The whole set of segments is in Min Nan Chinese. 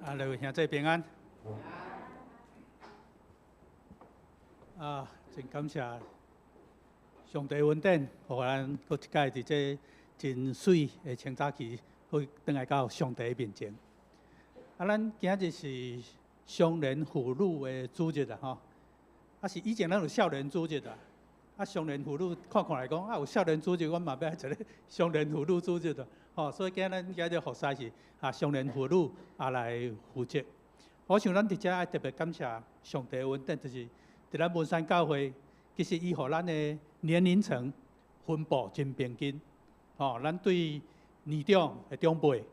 啊，各位兄弟平安。啊，真感謝上帝恩典，予咱閣一擺佇這真媠的清早期，閣轉來到上帝面前。啊，咱今日是少年婦女的主日啊，吼！啊是以前咱有少年主日啊，啊少年婦女看看來講，啊有少年主日，阮嘛欲來一个少年婦女主日啊，吼！所以今咱今日服侍是啊少年婦女啊來負責。我想咱佇遮愛特別感謝上帝恩典，就是佇咱文山教會，其實伊予咱的年齡層分布真平均，吼，咱對年長的長輩、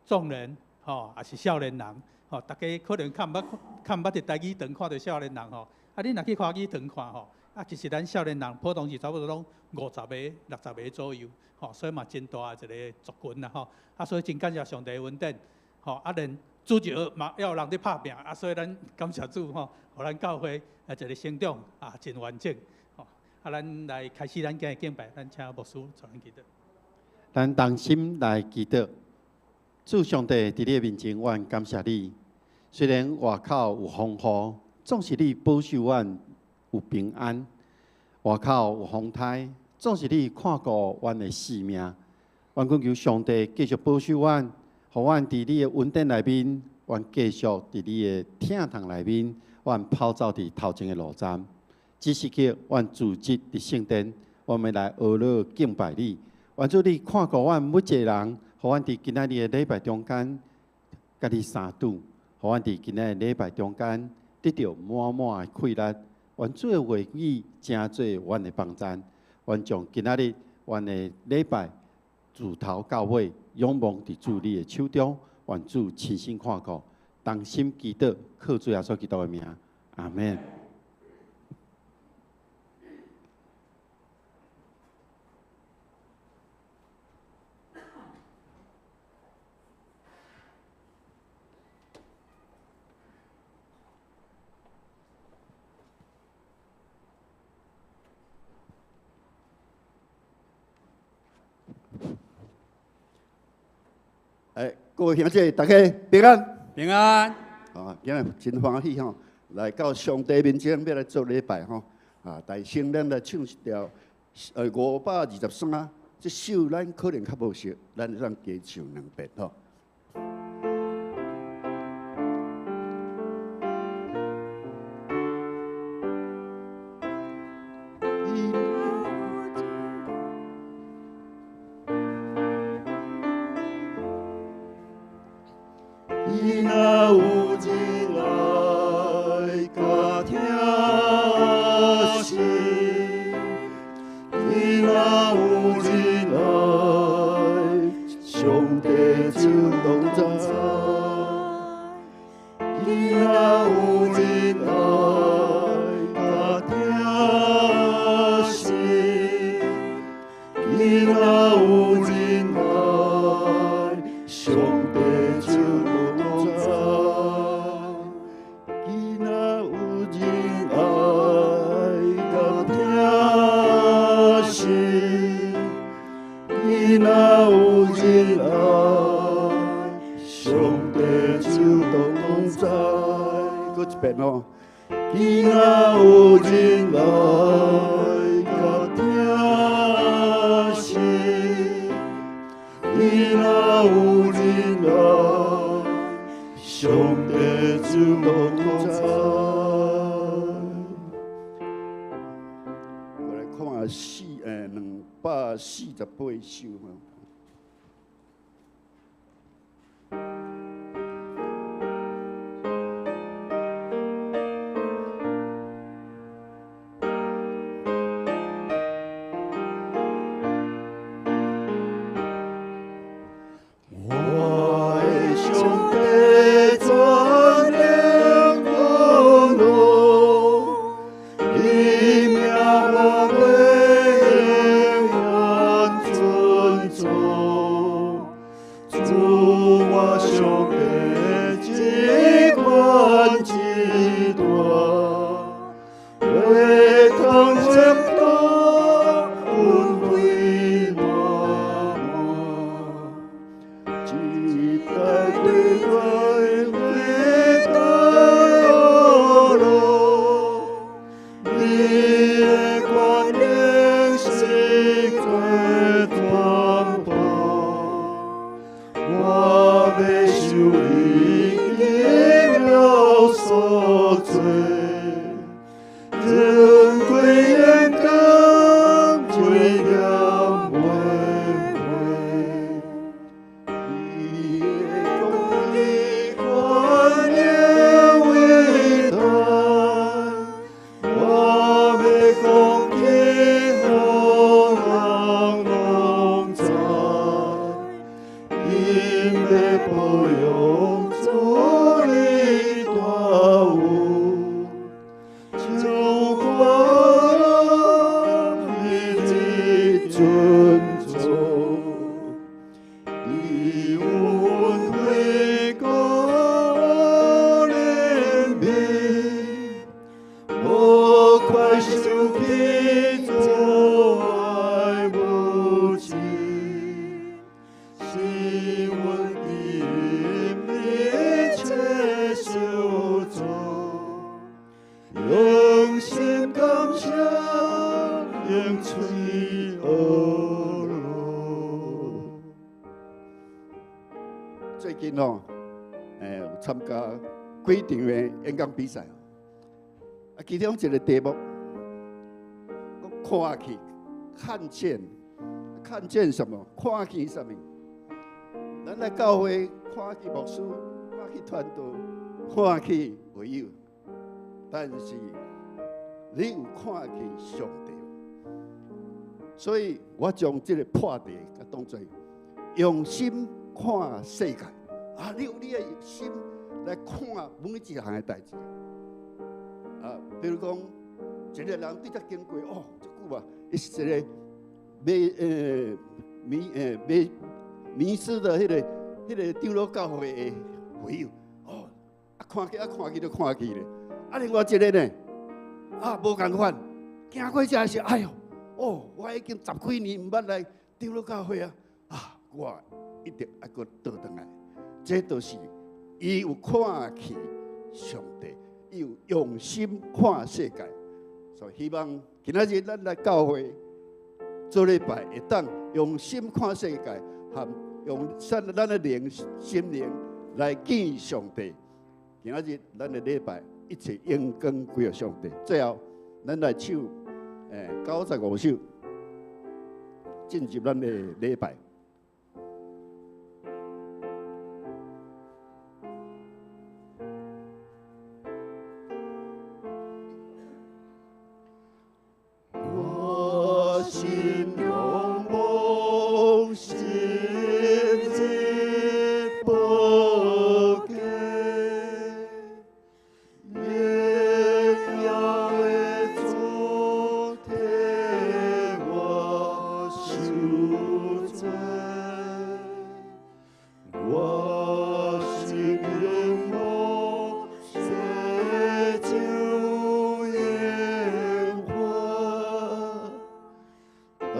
壯年，吼，抑是少年人，吼，逐家可能較毋捌、較毋捌佇台語堂看著少年人吼，啊，你若去華語堂看吼，啊，其實咱少年人普通是差不多攏50个、60个左右，吼，所以嘛真大一个族群啦，吼，啊，所以真感謝上帝恩典，吼，啊，連主日嘛猶有人佇拍拚，啊，所以咱感謝主吼，予咱教會啊一个成長啊真完整，吼，啊，咱來開始咱今日敬拜，咱請牧師帶咱祈禱。咱同心來祈禱，主上帝佇你的面前，阮感謝你。雖然外口有風雨，總是你保守阮有平安；外口有風颱，總是你看顧阮的性命。阮懇求上帝繼續保守阮，予阮佇你的恩典內面，阮繼續佇你的疼痛內面，阮跑走佇頭前的路站。這時刻，阮組織佇聖殿，我們來學樂敬拜你。願主你看顧阮每一个人，予阮佇今仔日的禮拜中間，佮你相拄，予阮佇今仔日禮拜中間得著滿滿的快樂。願主的話語成做阮的幫贊，願將今仔日阮的禮拜自頭到尾仰望佇主你的手中，願主親身看顧，同心祈禱，靠主耶穌基督的名，阿們。哎，各位兄弟，大家平安。平安。啊，今日真歡喜吼，來到上帝面前欲來做禮拜吼。啊，但先咱來唱一條523，這首咱可能較無熟，咱會當加唱兩遍吼。伊若有仁愛佮疼惜，伊若有仁愛，上帝就同在。伊若有仁愛佮疼惜，伊若有仁愛，上帝就同在。伊若有仁愛佮疼惜，伊若有仁愛，上帝就同在。閣一遍哦。伊若有仁愛佮疼惜，伊若有仁愛，上帝就同在。我來看248首吼。我的上帝全能全能，伊名無永遠存在。主我上帝至寬至大，袂通測度，恩惠滿滿。一代對代對欲受你奇妙所做，人归眼光追念话话，你的公义观念伟大，我欲讲起予人拢知。𪜶欲保养主的大有，就看你的尊重，你有恩惠佮怜悯，无快受气做爱母亲。是阮今一切受造，用心感謝，用喙學樂。最近哦，有參加幾場的演講比賽，啊，其中一個題目，講看去，看見，看見什麼？看見什麼？咱來教會看見牧師，看見傳道，看見會友，但是你有看見上帝？所以我將這個破題共當做用心看世界。啊，你有你的心來看每一項的代誌。啊，比如講，一個人對遮經過，哦，這久啊，伊是一個迷迷迷迷失的彼個長老教會的會友，哦，啊看見啊看見就看見咧。啊，另外一個呢，啊無仝款，行過遮時，哎喲，哦，我已經十幾年毋捌來長老教會啊，啊，我一定愛閣倒轉來。這就是伊有看見上帝，伊有用心看世界，所以希望今仔日咱來教會做禮拜，會當用心看世界，和用咱的靈心靈來見上帝。今仔日咱的禮拜一切榮光歸予上帝。最後，咱來唱95首，進入咱的禮拜。我心仰望昔日寶價，榮耀的主替我受罪，我心仰望洗淨耶和華。但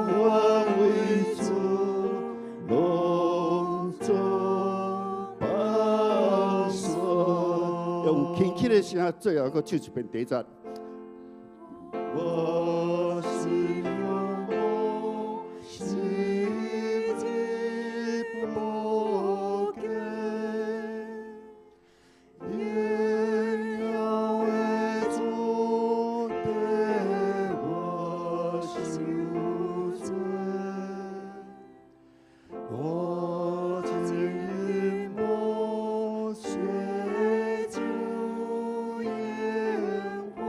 願為主攏總寶血。用輕輕的聲，最後閣唱一遍第一節。我心仰望昔日寶價，榮耀的主替我受罪，我真仰望洗淨耶和華。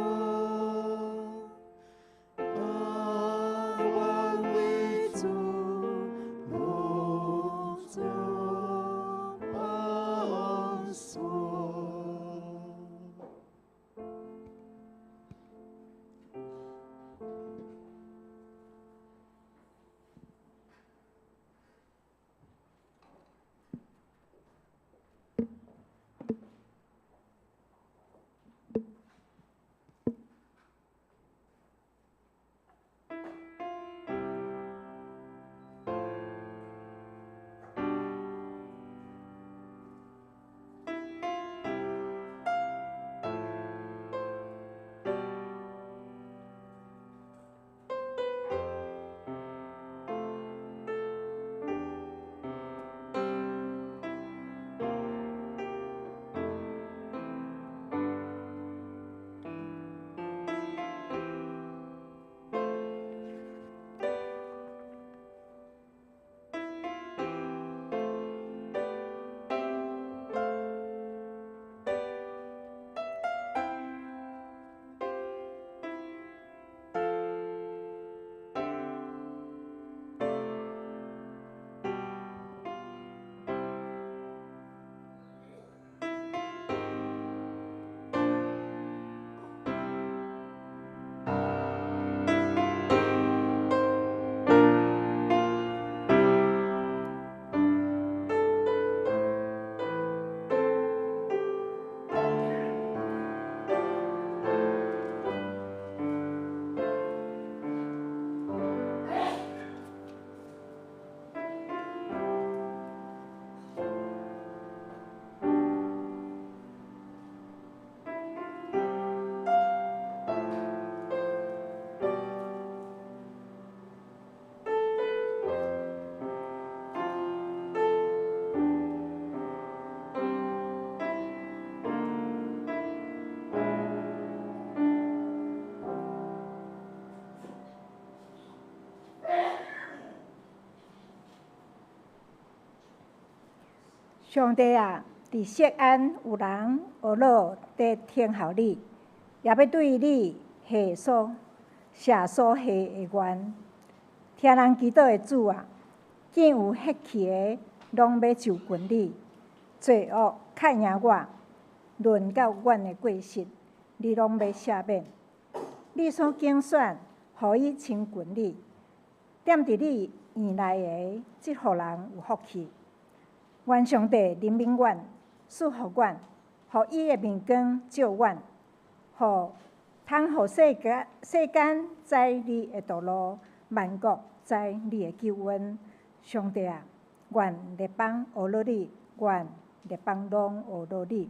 上帝啊，佇錫安有人呵咾佇等候你，也欲對你下所寫所下的願。聽人祈禱的主啊，見有血氣的，攏欲就近你。罪惡較贏我，論到阮的過失，你攏欲赦免。你所揀選，予伊親近你，踮佇你院內的，這予人有福氣。願上帝憐憫阮，賜福阮，予伊的面光照阮，予通予世間世間知你的道路，萬國知你的救恩。上帝啊，願列邦呵咾你，願列邦攏呵咾你。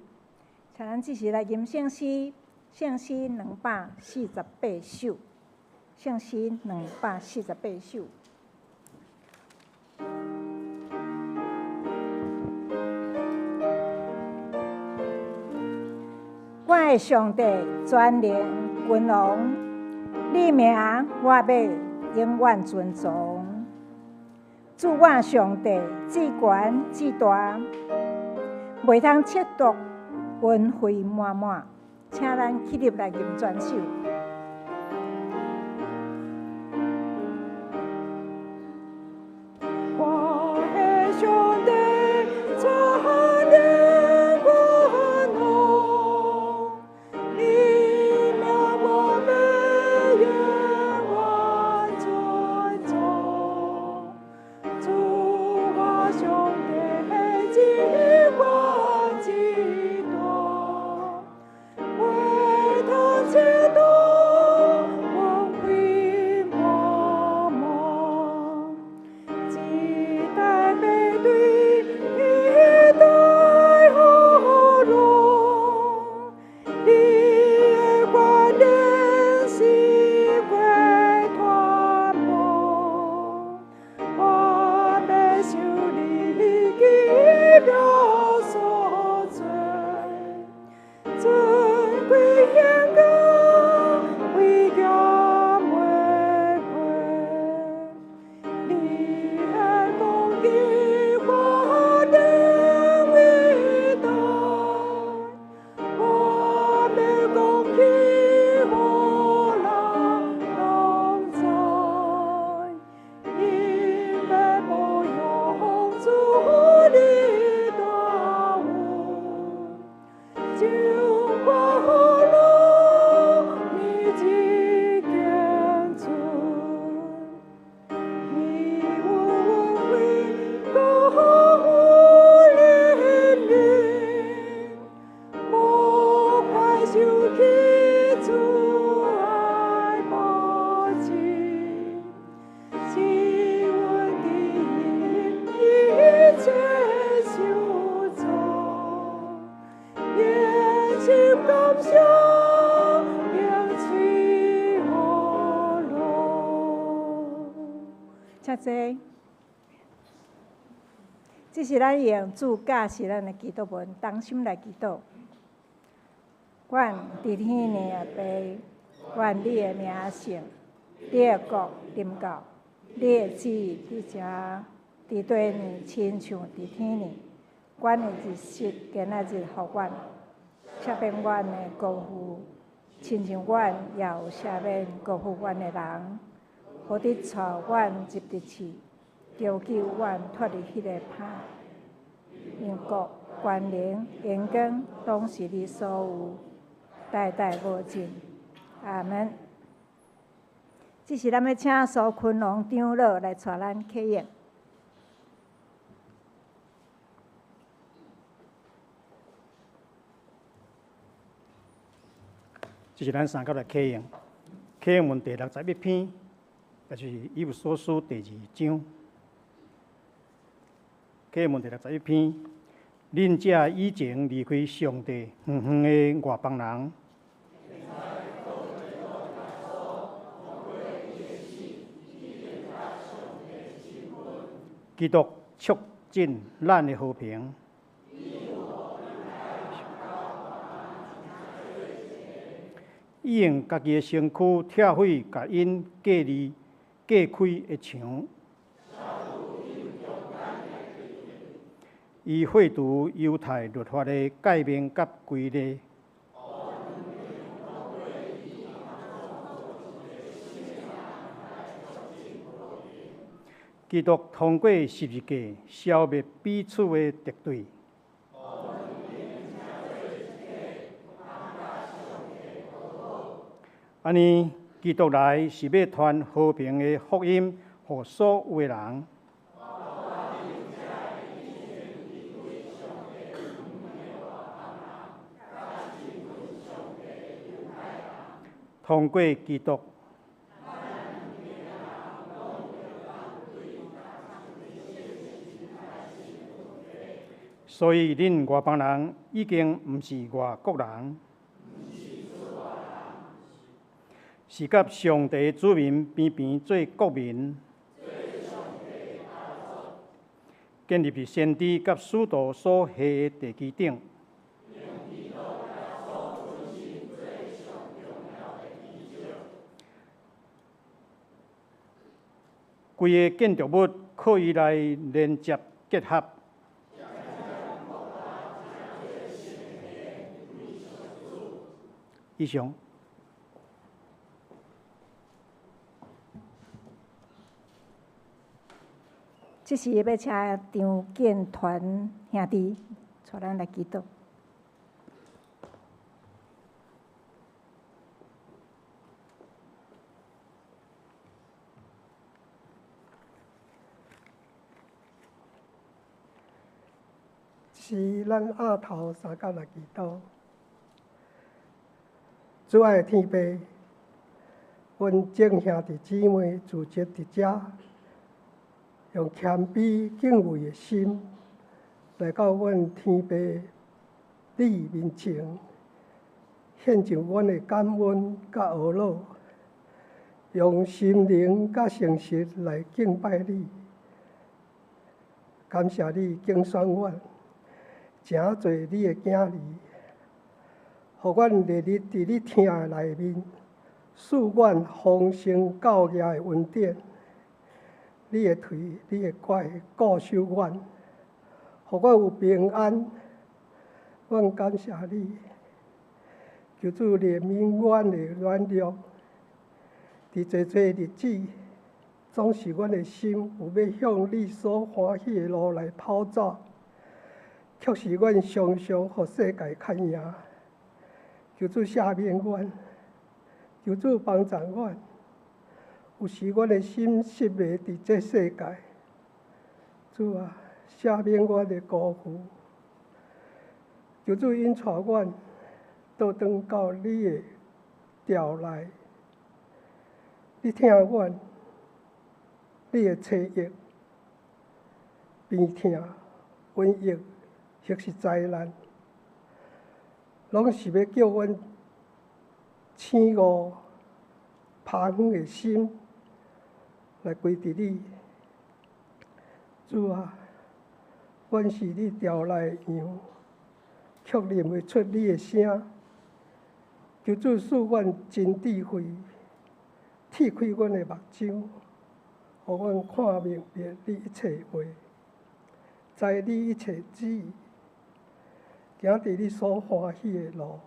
請咱這時來吟聖詩，聖詩248首，聖詩248首。我的上帝全能君王，你名我欲永遠尊崇。主我上帝至懸至大，袂通測度，恩惠滿滿。請咱起立來吟全首。我的上帝全能君王，你名我欲永遠尊崇。主我上帝至懸至大，袂通測度，恩惠滿滿。一代欲對一代呵咾，你的權能四界傳播，我欲受你奇妙所做，尊貴顯高，威嚴袂過。你的公義權能偉大，我欲講起予人攏知，因欲保養主你大恩，掌權呵咾你至堅尊。你有恩惠，閣有憐憫，無快受起主愛保證，是阮的一切受造，言心感謝，用喙呵咾。請坐。這是咱用主教示咱的祈禱文，同心來祈禱。阮佇天的阿爸，願你的名聖，你的國臨到，你的旨意佇遮，佇地呢，親像佇天呢。阮的日食今仔日予阮，赦免阮的過負，親像阮也有赦免過負阮的人，予得帶阮入佇試，拯救阮脫離彼个歹。因國、權能、榮光，攏是你所有，代代無盡。阿門。這時咱欲請蘇坤龍長老來帶咱啟應。這是咱三甲來啟應，啟應文第61篇，也就是以弗所書第二章。啟應文第61篇，恁這以前離開上帝遠遠的外邦人，基督促進咱的和平。伊用家己的身軀拆毀共𪜶隔離隔開的牆，伊廢除猶太律法的誡命佮規例。基督通過十字架消滅彼此的敵對。按呢，基督來是欲傳和平的福音，予所有的人。通過基督。所以，恁外邦人已經毋是外國人，是佮上帝子民平平做國民，建立佇先知佮使徒所下的地基頂。規个建築物靠伊來連接結合。以上。這時欲請張建團兄弟帶咱來祈禱。是咱額頭相佮來祈禱。主愛的天父，阮眾兄弟姊妹聚集佇遮，用謙卑敬畏的心來到阮天父你面前，獻上阮的感恩佮懊惱，用心靈佮誠實來敬拜你，感謝你揀選阮，成做你的囝兒，予阮日日佇你疼的內面，賜阮豐盛教業的恩典。你的槌，你的拐顧守阮，予阮有平安。阮感謝你，求主憐憫阮的軟弱。佇濟濟日子，總是阮的心有欲向你所歡喜的路來跑走，卻是阮常常予世界較贏。求主赦免阮，求主幫助阮。有時阮的心失迷佇這世界，主啊，赦免阮的辜負。求主引帶阮倒轉到你的牢內，你疼阮，你的誓約、病痛、瘟疫，或是災難，攏是欲叫阮醒悟、拍遠的心來歸佇你。主啊，阮是你牢內的羊，卻認袂出你的聲。求主賜阮真智慧，鐵開阮的目睭，予阮看明白你一切話，知你一切旨意，行佇你所歡喜的路。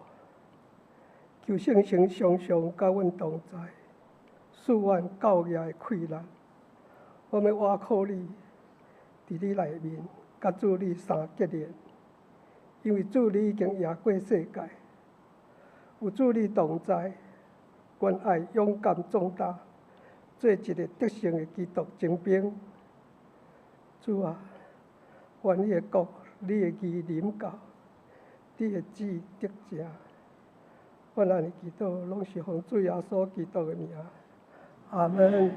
求聖神常常佮阮同在，賜阮教業的氣力。我欲倚靠你，佇你內面，佮主你相結連，因為主你已經贏過世界。有主你同在，阮愛勇敢壯膽，做一个得勝的基督精兵。主啊，願你的國、你的義臨到，你的旨意得成。阮按呢祈禱，攏是奉主耶穌基督的名。阿們。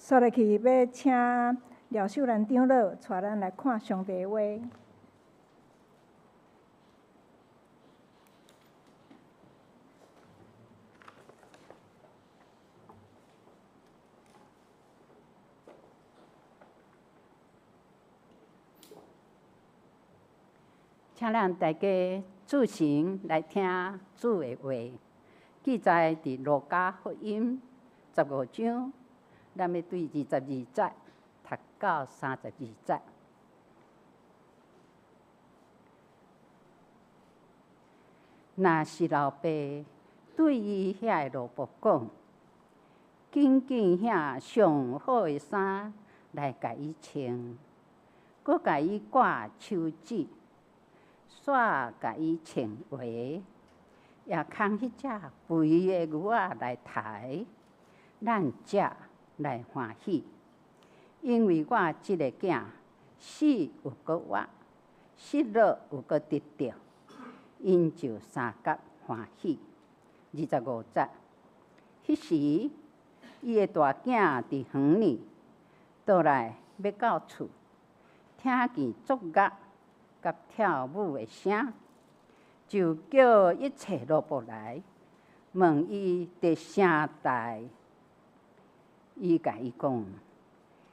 煞落去欲請廖秀蘭長老帶咱來看上帝的話。請咱大家注神來聽主的話，記載佇路加福音15章，咱欲對22節讀到32節。若是老爸對伊遐个奴僕講，緊緊遐上好的衫來共伊穿，閣共伊掛手指，煞共伊穿鞋，也牽彼隻肥的牛仔來刣，咱才來歡喜，因為我這个囝死又閣活，失落又閣得著，𪜶就相佮歡喜。25節，彼時伊的大囝佇園裡倒來欲到厝，聽見作樂佮跳舞的聲，就叫一切奴僕來問伊佇啥代。伊共伊講：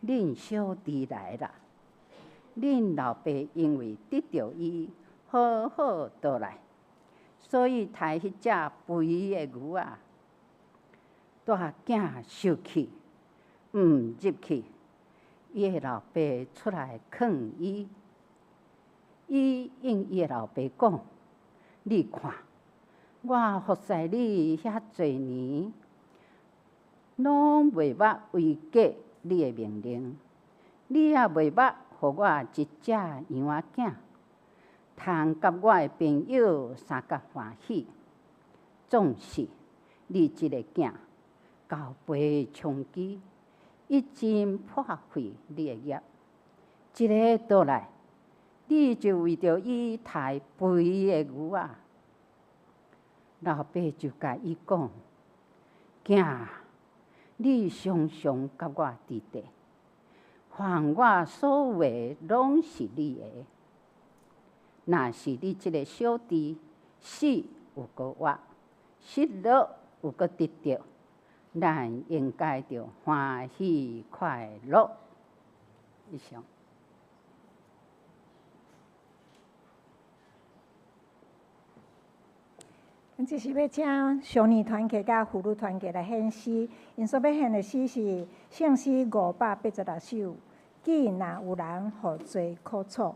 恁小弟來啦，恁老爸因為得著伊好好倒來，所以刣彼隻肥的牛仔。大囝受氣，毋入去，伊的老爸出來勸伊。伊應伊的老爸講：你看，我服侍你遐濟年，攏袂捌違過你的命令，你也袂捌予我一隻羊仔囝，通佮我的朋友相佮歡喜。總是你這个囝，交爸充飢，伊真破費你的業。這个倒來，你就為著伊刣肥的牛仔。老爸就共伊講：囝，你常常佮我佇佇，凡我所有的攏是你的。若是你這个小弟死又閣活，失落又閣得著，咱應該著歡喜快樂。以上。阮這是欲請少年團契佮婦女團契來獻詩，𪜶所欲獻的詩是聖詩586首。既若有人予罪苦楚。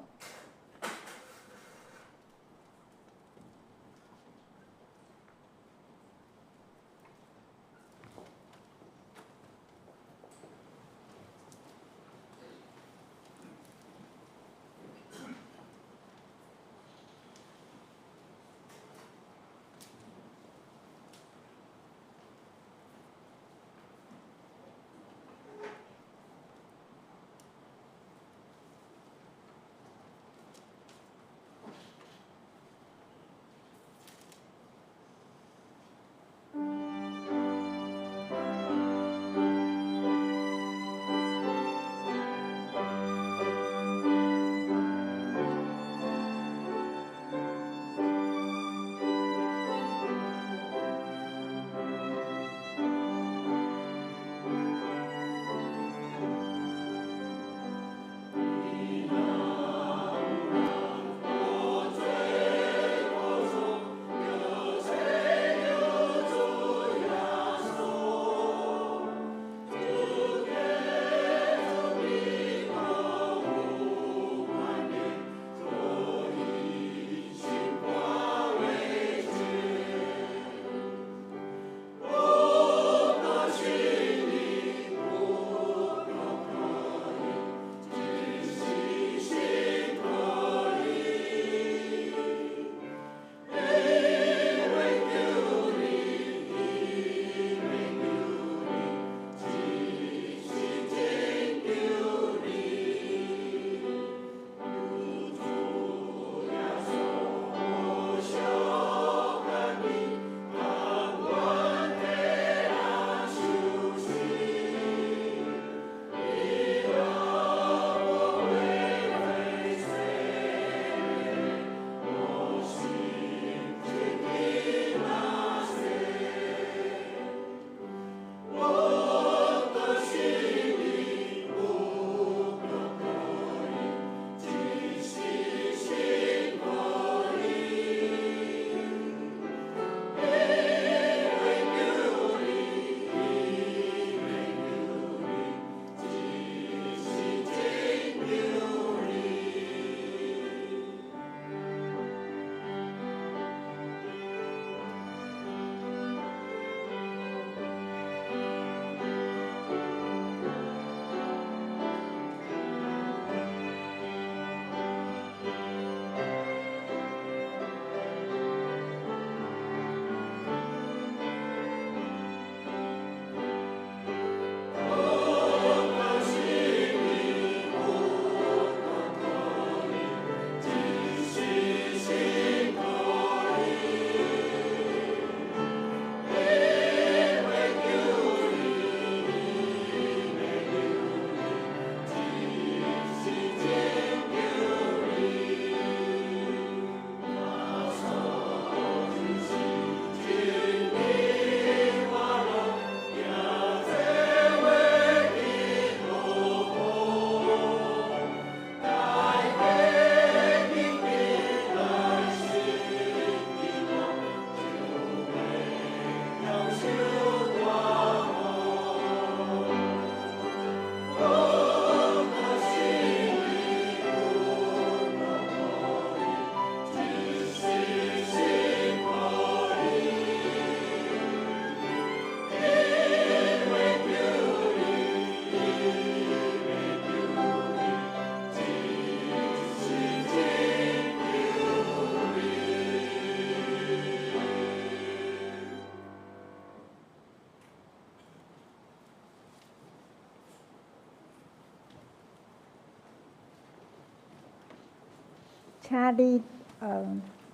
請你，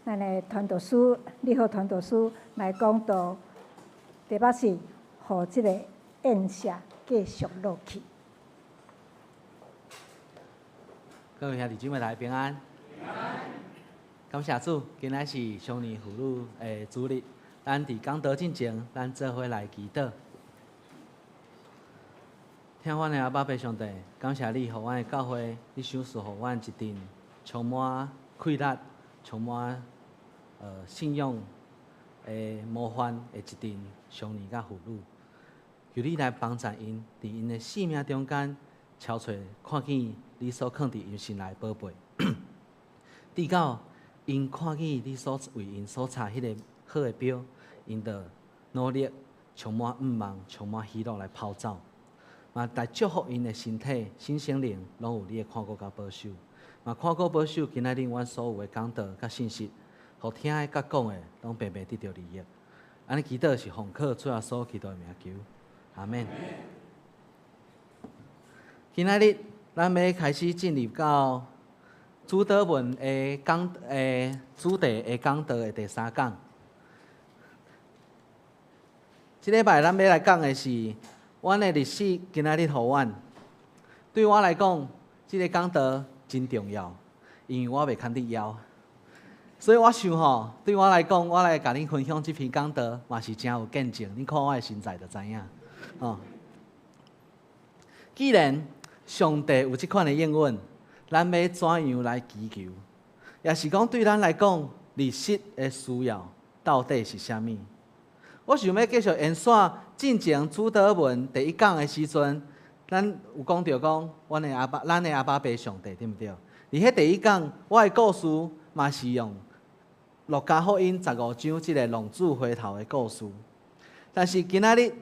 咱的傳道師，你好傳道師來講道，題目是，予這个宴席繼續落去。各位兄弟姊妹，大家平安。平安。感謝主，今仔是少年婦女的主日，咱佇講道進前，咱做伙來祈禱。疼阮的阿爸父上帝，感謝你，予阮的教會，你賞賜予阮一陣充滿氣力、充滿信仰的模範的一陣少年佮婦女。求你來幫助𪜶，佇𪜶的生命中間，超揣看見你所囥佇𪜶心內寶貝，直到𪜶看見你所為𪜶所插彼个好的標，𪜶就努力充滿向望、充滿喜樂來跑走。嘛，來祝福𪜶的身體、身心靈，攏有你的看顧佮保守。嘛，看顧保守，今仔日阮所有的講道佮信息，予聽的佮講的，攏白白得著利益。按呢祈禱是奉靠主耶穌基督的名求，阿們。今仔日咱欲開始進入到主禱文的講的主題的講道的第三講。這禮拜咱欲來講的是阮的歷史，今仔日予阮。對我來講，這个講道真重要，因為我袂牽得枵，所以我想吼，對我來講，我來共恁分享這篇講道嘛是誠有見證。恁看我的身材就知影，吼。既然上帝有這款的應允，咱欲怎樣來祈求？也是講對咱來講，利息的需要到底是啥物？我想欲繼續延續進前主禱文第一講的時陣，咱有講著講，阮的阿爸，咱的阿爸父上帝，對毋對？佇彼第一講，我的故事嘛是用路加福音十五章這个浪子回頭的故事。但是今仔日，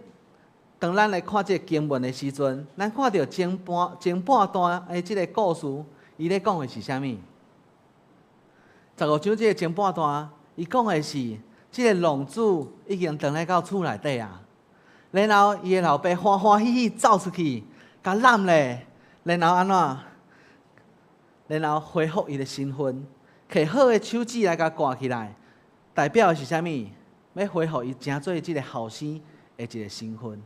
當咱來看這个經文的時陣，咱看著前半段的這个故事，伊咧講的是啥物？十五章這个前半段，伊講的是這个浪子已經轉來到厝內底啊，然後伊的老爸歡歡喜喜走出去，共攬咧，然後按怎？然後恢復伊的身份，摕好的手指來共掛起來，代表的是啥物？欲恢復伊成做這个後生的一个身份，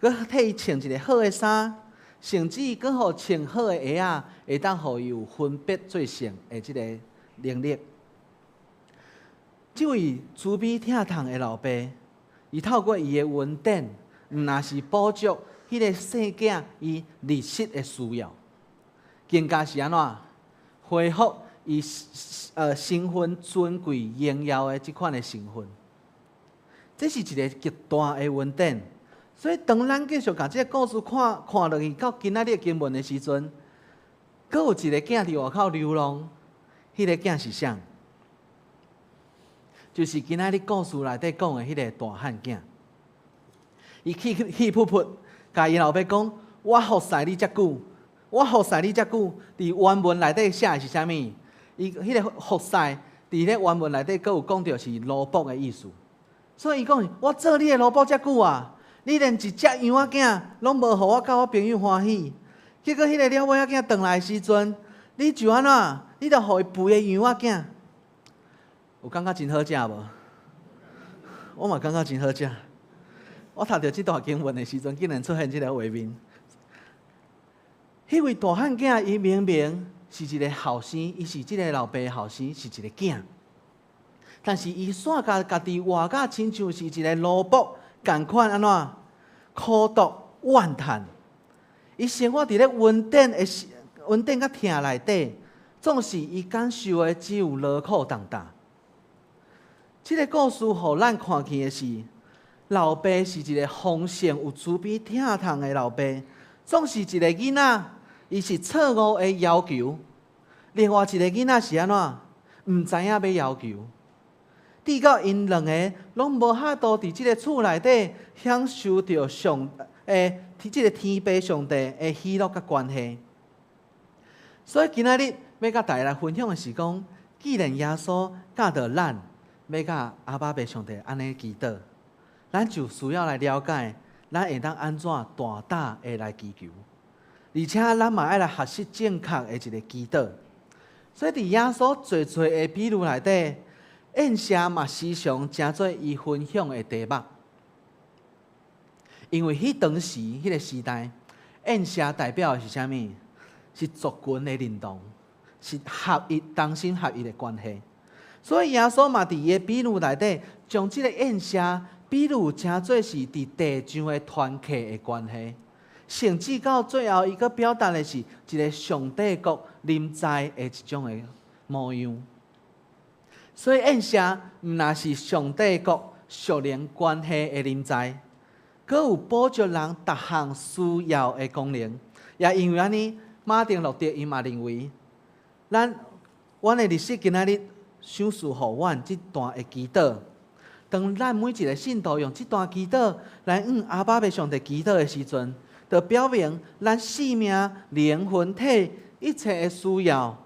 閣替伊穿一个好的衫，甚至閣予穿好的鞋仔，會當予伊有分別做聖的這个能力。這位慈悲疼痛的老爸，伊透過伊的恩典，毋但是補足彼个細囝伊利息的需要，更加是按怎恢復伊身份尊貴榮耀的這款的身份。這是一个極大的恩典。所以當咱繼續共這个故事看看落去，到今仔日經文的時陣，閣有一个囝佇外口流浪，彼个囝是啥？就是今仔日故事內底講的彼个大漢囝。伊氣氣噗噗，共伊老爸講：我服侍你遮久，我服侍你遮久。佇原文內底寫的是啥物？伊彼个服侍佇咧原文內底，閣有講著是奴僕的意思。所以伊講：我做你的奴僕遮久啊，你連一隻羊仔囝攏無予我佮我朋友歡喜。結果彼个了尾仔囝轉來的時陣，你就按怎？你就予伊肥的羊仔囝。有感覺真好食無？我嘛感覺真好食。我讀著這段經文的時陣，竟然出現這個畫面。彼位大漢囝，伊明明是一个後生，伊是這个老爸的後生，是一个囝。但是伊煞共家己活甲親像是一个奴僕仝款按怎苦毒怨嘆。伊生活佇咧恩典的恩典佮疼內底，總是伊感受的只有勞苦重擔。這个故事予咱看見的是，老爸是一个豐盛有慈悲疼痛的老爸，總是一个囡仔，伊是錯誤的要求；另外一个囡仔是按怎，毋知影欲要求。直到𪜶兩个攏無法度佇這个厝內底享受著上這个天父上帝的喜樂佮關係。所以今仔日欲佮大家來分享的是講，既然耶穌教導咱欲佮阿爸父上帝按呢祈禱，咱就需要來了解，咱會當按怎大膽的來祈求，而且咱嘛愛來學習正確的一个祈禱。所以佇耶穌濟濟的比喻內底，宴席嘛時常成做伊分享的題目。因為彼當時彼個時代，宴席代表的是啥物？是族群的認同，是合一、同心合一的關係。所以耶穌嘛佇伊的比喻內底，將這個宴席比喻成做是佇地上的團契的關係，甚至到最後，伊閣表達的是一個上帝國臨在的一種的模樣。所以宴席毋但是上帝國屬靈關係的臨在，閣有補足人逐項需要的功能。也因為按呢，馬丁路德伊嘛認為，咱阮的日式今仔日賞賜予阮這段的祈禱。當咱每一個信徒用這段祈禱來向阿爸父上帝祈禱的時陣，就表明咱性命、靈魂體一切的需要，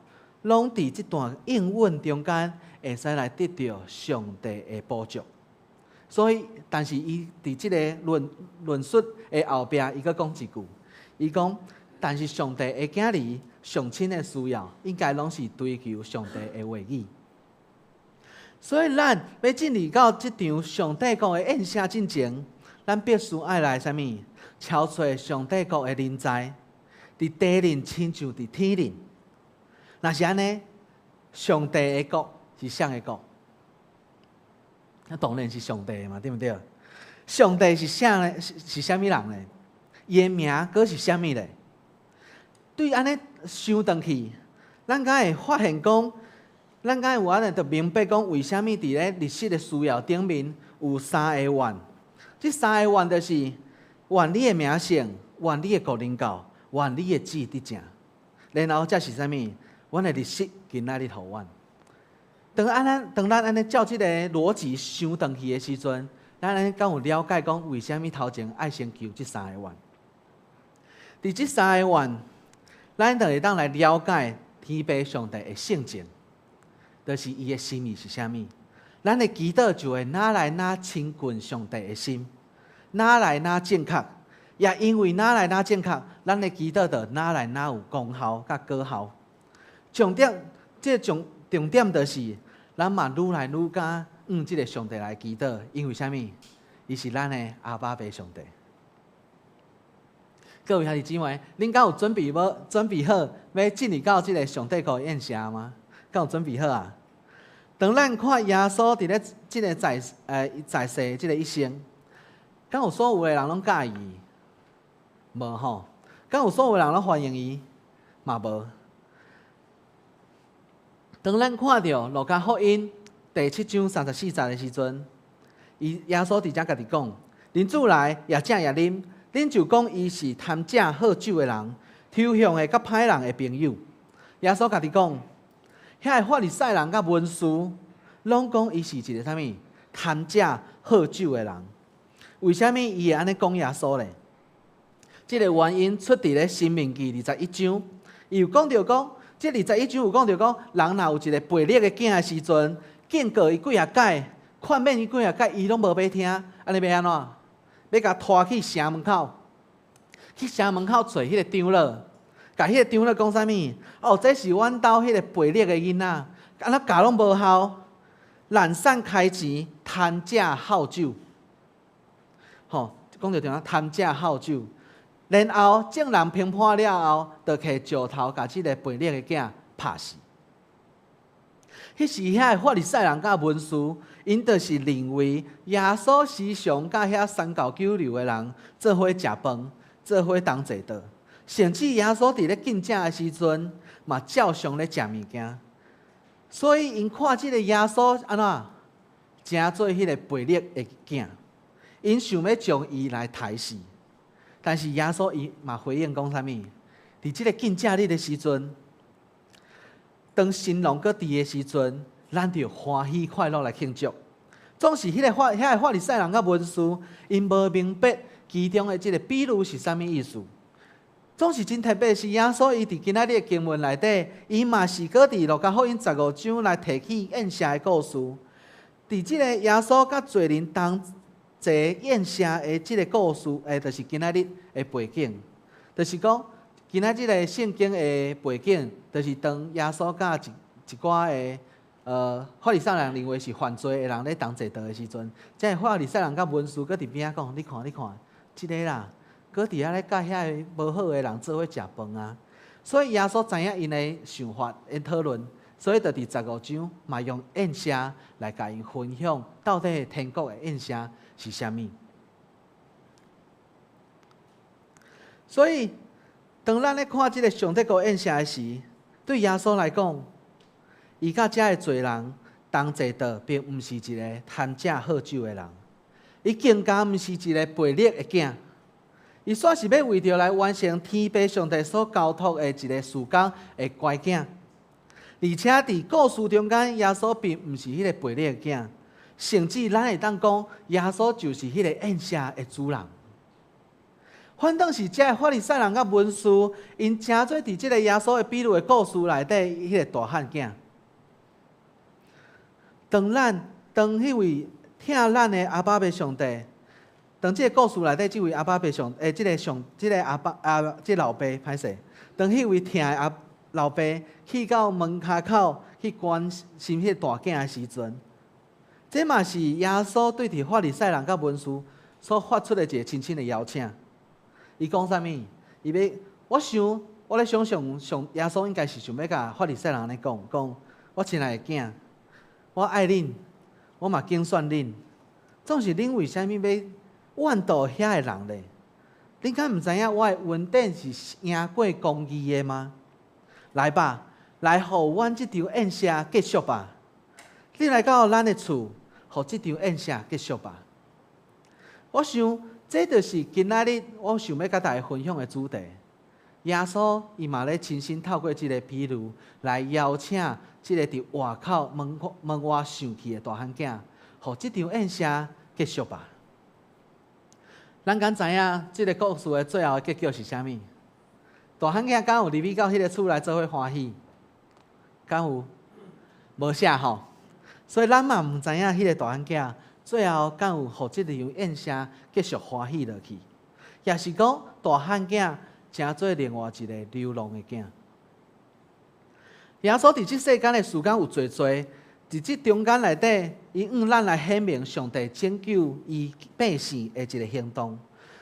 攏佇這段應允中間會使來得著上帝的補足。所以，但是伊佇這個論述的後壁，伊閣講一句，伊講：但是上帝的囝兒上親的需要，應該攏是追求上帝的話語。所以，咱欲進入到這場上帝國的宴席進前，咱必須愛來啥物？超出上帝國的臨在，佇地面親像佇天頂。若是按呢，上帝的國是啥的國？那當然是上帝的嘛，對毋對？上帝是啥呢？是啥物人呢？伊的名閣是啥物咧？對按呢想轉去，咱敢會發現講，咱敢會有按呢就明白講，為啥物佇咧日式的需要頂面有三個願？這三個願就是願你的名聖，願你的國臨到，願你的旨意得成。然後才是啥物？阮的日式今仔日予阮。當咱按呢照這個邏輯想轉去的時陣，咱按呢敢有了解講，為啥物頭前愛先求這三個願？佇這三個願，咱就會當來了解天父上帝的性情。就是伊的心意是啥物？咱的祈禱就會愈來愈親近上帝的心，愈來愈正確。也因為愈來愈正確，咱的祈禱就愈來愈有功效佮果效。重點，這重點就是，咱嘛愈來愈敢向這个上帝來祈禱，因為啥物？伊是咱的阿爸父上帝。各位兄弟姊妹，恁敢有準備無？準備好欲進入到這个上帝國的宴席嗎？敢有準備好啊？當咱看耶穌佇咧這个在世的這个一生，敢有所有的人攏佮意伊？無吼？敢有所有的人攏歡迎伊？嘛無。當咱看著路加福音第七章三十四節的時陣，伊耶穌佇遮家己講：人子來也食也啉，恁就講伊是貪食好酒的人，抽象的佮歹人的朋友。耶穌家己講，遐个法利賽人佮文士，攏講伊是一个啥物貪食好酒的人。為啥物伊會按呢講耶穌咧？這个原因出佇咧申命記二十一章，伊有講著講，這二十一章有講著講，人若有一個悖逆的囝的時陣，警告伊幾若擺，勸勉伊幾若擺，伊攏無欲聽，按呢欲按怎？欲共拖去城門口，去城門口揣彼个長老，共彼个長老講啥物？哦，這是阮兜彼个悖逆的囡仔，按怎教攏無效，懶散開錢，貪食好酒。吼，講著對啊，貪食好酒。然後眾人評判了後，就提石頭共這个悖逆的囝拍死。彼時遐个法利賽人佮文士，𪜶就是認為耶穌時常佮遐三教九流的人做伙食飯，做伙同齊桌，甚至耶穌佇咧禁食的時陣，嘛照常咧食物件。所以𪜶看這个耶穌按怎，成做彼个悖逆的囝，𪜶想欲將伊來刣死。但是耶穌伊嘛回應講啥物？佇這个禁食日的時陣，當新郎閣佇的時陣，咱就歡喜快樂來慶祝。總是遐个法利賽人佮文士，𪜶無明白其中的這个比喻是啥物意思。總是真特別，是耶穌伊佇今仔日的經文內底，伊嘛是閣佇路加福音十五章來提起宴席的故事。佇這个耶穌佮罪人同齊宴席的這个故事，就是今仔日的背景，就是講，今仔這个圣经的背景，就是当耶稣佮一寡的法利赛人认为是犯罪的人咧同坐桌的时阵，这个法利赛人佮文士阁伫边仔讲：你看，你看，这个啦，阁伫遐咧佮遐个无好的人做伙食饭啊！所以耶稣知影𪜶的想法，𪜶讨论，所以就伫15章嘛用宴席来共𪜶分享，到底天国的宴席是啥物。所以，当咱咧看这个上帝国宴席的时，对耶稣来讲，伊佮遮个罪人同坐桌，并毋是一个贪食好酒的人，伊更加毋是一个悖逆的囝。伊煞是欲为著来完成天父上帝所交托的一个事工的乖囝。而且伫故事中间，耶稣并毋是彼个悖逆的囝，甚至咱会当讲，耶稣就是彼个宴席的主人。反倒是遮个法利赛人佮文士，𪜶成做伫这个耶稣的比喻的故事内底，彼个大汉囝。当咱当彼位疼咱的阿爸父上帝，当这个故事内底这位阿爸父上，欸，这个上，这个阿爸啊，这个老爸歹势，当彼位疼的阿老爸去到门跤口去关心彼个大囝的时阵，这嘛是耶稣对伫法利赛人佮文士所发出的一个深深的邀请。伊讲啥物？伊欲，我想，我咧想象，上耶稣应该是想欲共法利赛人按呢讲，讲我亲爱的囝，我爱恁，我嘛拣选恁，总是恁为啥物欲怨妒遐个人咧？恁敢毋知影我的恩典是赢过公义的吗？来吧，来予阮这场宴席结束吧。你来到咱的厝，予这场宴席结束吧。我想，这就是今仔日我想欲共大家分享的主题。耶稣伊嘛咧亲身透过这个比喻来邀请这个伫外口门门外受气的大汉囝，予这场宴席结束吧。咱敢知影这个故事的最后的结局是啥物？大汉囝敢有入去到彼个厝内做伙欢喜？敢有？无写吼。所以咱嘛毋知影彼个大汉囝最后敢有予这场宴席继续欢喜落去，抑是讲大汉囝成做另外一个流浪的囝。耶稣伫这世间的时间有济济，伫这中间内底，伊向咱来显明上帝拯救伊百姓的一个行动。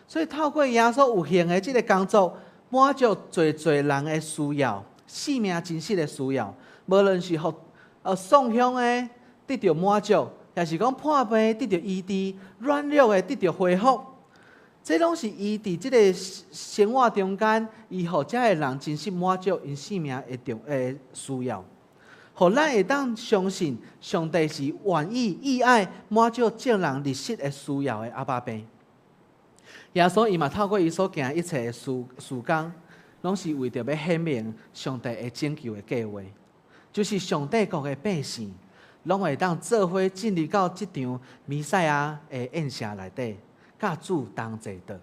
所以透过耶稣有形的这个工作，满足济济人的需要，生命真实的需要，无论是予丧乡的得著满足，抑是讲破病得著医治，软弱的得著恢复，这拢是伊伫这个生活中间，伊予遮个人真实满足𪜶生命的重的需要，予咱会当相信上帝是愿意以爱满足众人日实的需要的阿爸父。耶稣伊嘛透过伊所行的一切的事事工，拢是为著欲显明上帝的拯救的计划，就是上帝国的百姓，拢会当做伙进入到这场弥赛亚的宴席内底，佮主同坐桌。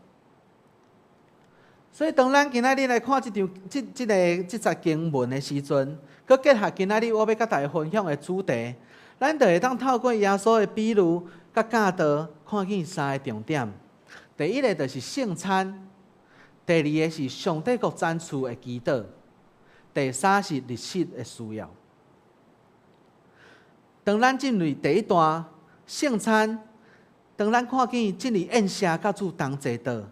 所以，当咱今仔日来看这场、这、这个、这节经文的时阵，阁结合今仔日我欲共大家分享的主题，咱就会当透过耶稣的比喻佮教导，看见三个重点。第一个就是圣餐，第二个是上帝国展示的祈祷，第三是日实的需要。当咱进入第一段圣餐，当咱看见进入宴席佮主同坐桌，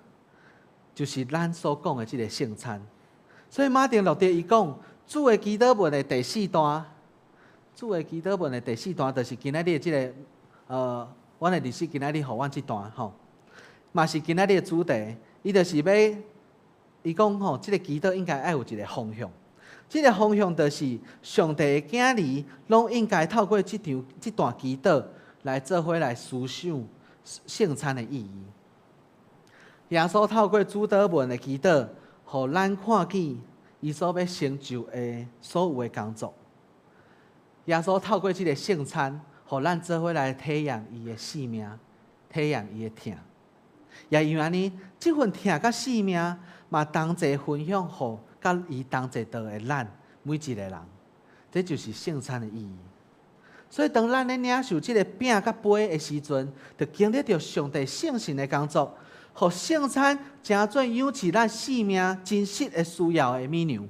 就是咱所讲的这个圣餐。所以马丁路德伊讲，主的祈祷文的第四段，主的祈祷文的第四段，就是今仔日的这个，阮的历史今仔日予阮这段吼，嘛是今仔日的主题。伊就是欲，伊讲吼，这个祈祷应该爱有一个方向。这个方向就是上帝的囝儿，拢应该透过这场这段祈祷来做伙来思想圣餐的意义。耶稣透过主祷文的祈祷，予咱看见伊所欲成就的所有的工作。耶稣透过这个圣餐，予咱做伙来体验伊的性命，体验伊的疼。也因为按呢，这份疼佮性命，嘛同齐分享予佮伊同齐桌的咱每一个人，这就是圣餐的意义。所以，当咱咧领受这个饼佮杯的时阵，就经历著上帝圣神的工作，予聖餐成做養飼咱生命真實的需要的物糧。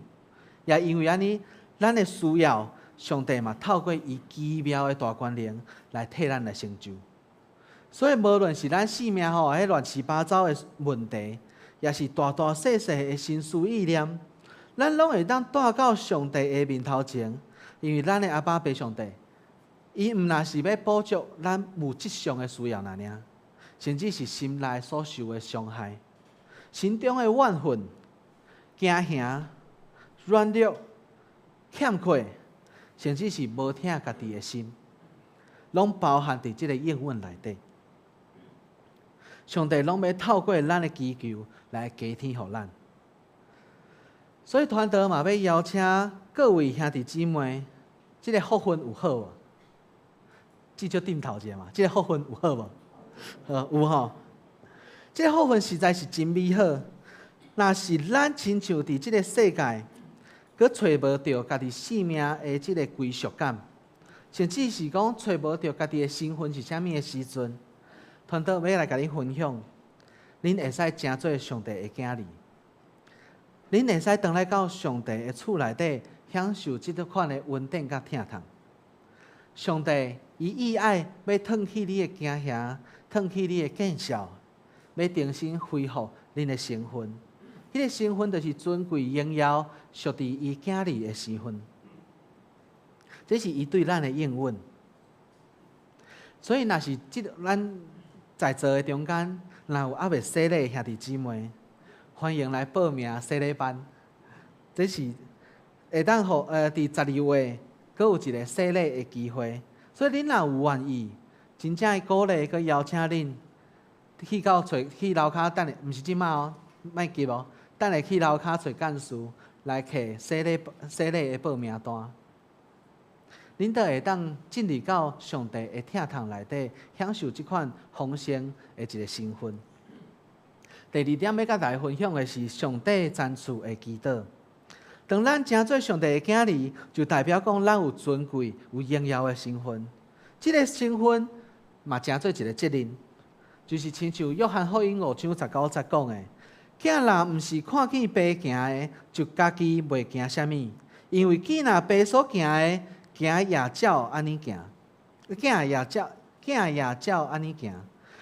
也因為按呢，咱的需要，上帝嘛透過伊奇妙的大權能來替咱來成就。所以，無論是咱生命吼，彼亂七八糟的問題，抑是大大細細的心思意念，咱攏會當帶到上帝的面頭前，因為咱的阿爸父上帝，伊毋但是欲補足咱物質上的需要爾爾，甚至是心內所受的傷害、心中的怨恨、驚嚇、軟弱、欠缺，甚至是無疼家己的心，攏包含佇這个應允內底。上帝攏欲透過咱的祈求來加添予咱。所以傳道嘛欲邀請各位兄弟姊妹，這个福分有好無？至少點頭一下嘛，這个福分有好無？有吼。這个福分實在是真美好。若是咱親像佇這个世界，閣揣無著家己生命的這个歸屬感，甚至是講揣無著家己的身份是啥物的時陣，傳道欲來共恁分享，恁會使成做上帝的囝兒，恁會使轉來到上帝的厝內底，享受這款的恩典佮疼痛。上帝伊意愛欲褪去你的驚嚇，褪去你的見笑，欲重新恢復恁的身份。彼个身份就是尊貴榮耀，屬佇伊囝兒的身份。這是伊對咱的應允。所以，若是這个咱在座的中間，若有猶未洗禮的兄弟姊妹，歡迎來報名洗禮班。這是會當予佇12月，閣有一个洗禮的機會。所以，恁若有願意，真正會鼓勵閣邀請恁去到揣去樓跤等下，毋是這馬哦，莫急哦，等下去樓跤揣幹事來摕洗禮洗禮的報名單。恁都會當進入到上帝的疼痛內底，享受這款豐盛的一个身份。第二點欲佮大家分享的是上帝專賜的祈禱。當咱成做上帝的囝兒，就代表講咱有尊貴、有榮耀的身份。這个身份嘛，成做一个責任，就是親像約翰福音5章19節講的：囝若毋是看見爸行的，就家己袂行啥物，因為囝若爸所行的，行也照按呢行，囝也照，囝也照按呢行。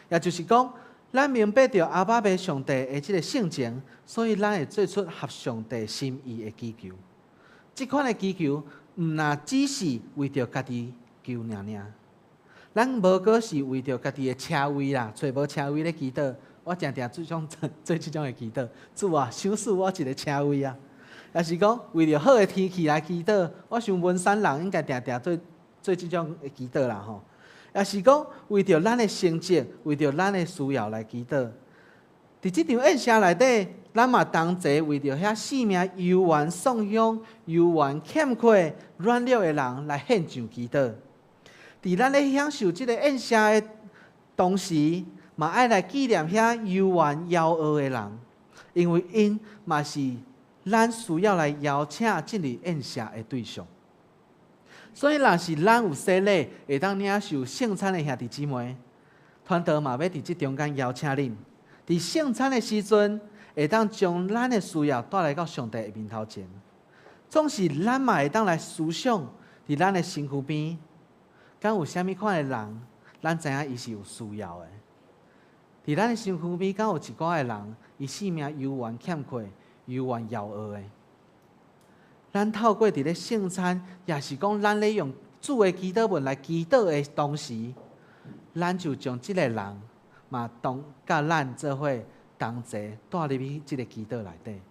也就是講，咱明白著阿爸父上帝的這个性情，所以咱會做出合上帝心意的祈求。這款的祈求，毋但只是為著家己求爾爾，咱無閣是為著家己的車位啦，揣無車位咧祈禱。我定定做種做這種的祈禱，主啊，賞賜我一个車位啊！抑是講為著好的天氣來祈禱，我想文山人應該定定做做這種的祈禱啦吼。抑是講為著咱的成績，為著咱的需要來祈禱。佇這場宴席內底，咱嘛同齊為著遐性命猶原喪鄉、猶原欠缺、軟弱的人來獻上祈禱。佇咱咧享受這个宴席的同時，嘛愛來紀念遐猶原枵餓的人，因為𪜶嘛是咱需要來邀請進入宴席的對象。所以，若是咱有洗禮，會當領受聖餐的兄弟姊妹，傳道嘛欲佇這中間邀請恁，佇聖餐的時陣，會當將咱的需要帶來到上帝的面頭前。總是咱嘛會當來思想，佇咱的身軀邊，敢有啥物款的人，咱知影伊是有需要的。佇咱的身軀邊，敢有一寡的人，伊性命猶原欠缺，猶原枵餓的。咱透過佇咧聖餐，抑是講咱咧用主的祈禱文來祈禱的同時，咱就將這个人嘛當佮咱做伙同齊帶入去這个祈禱內底，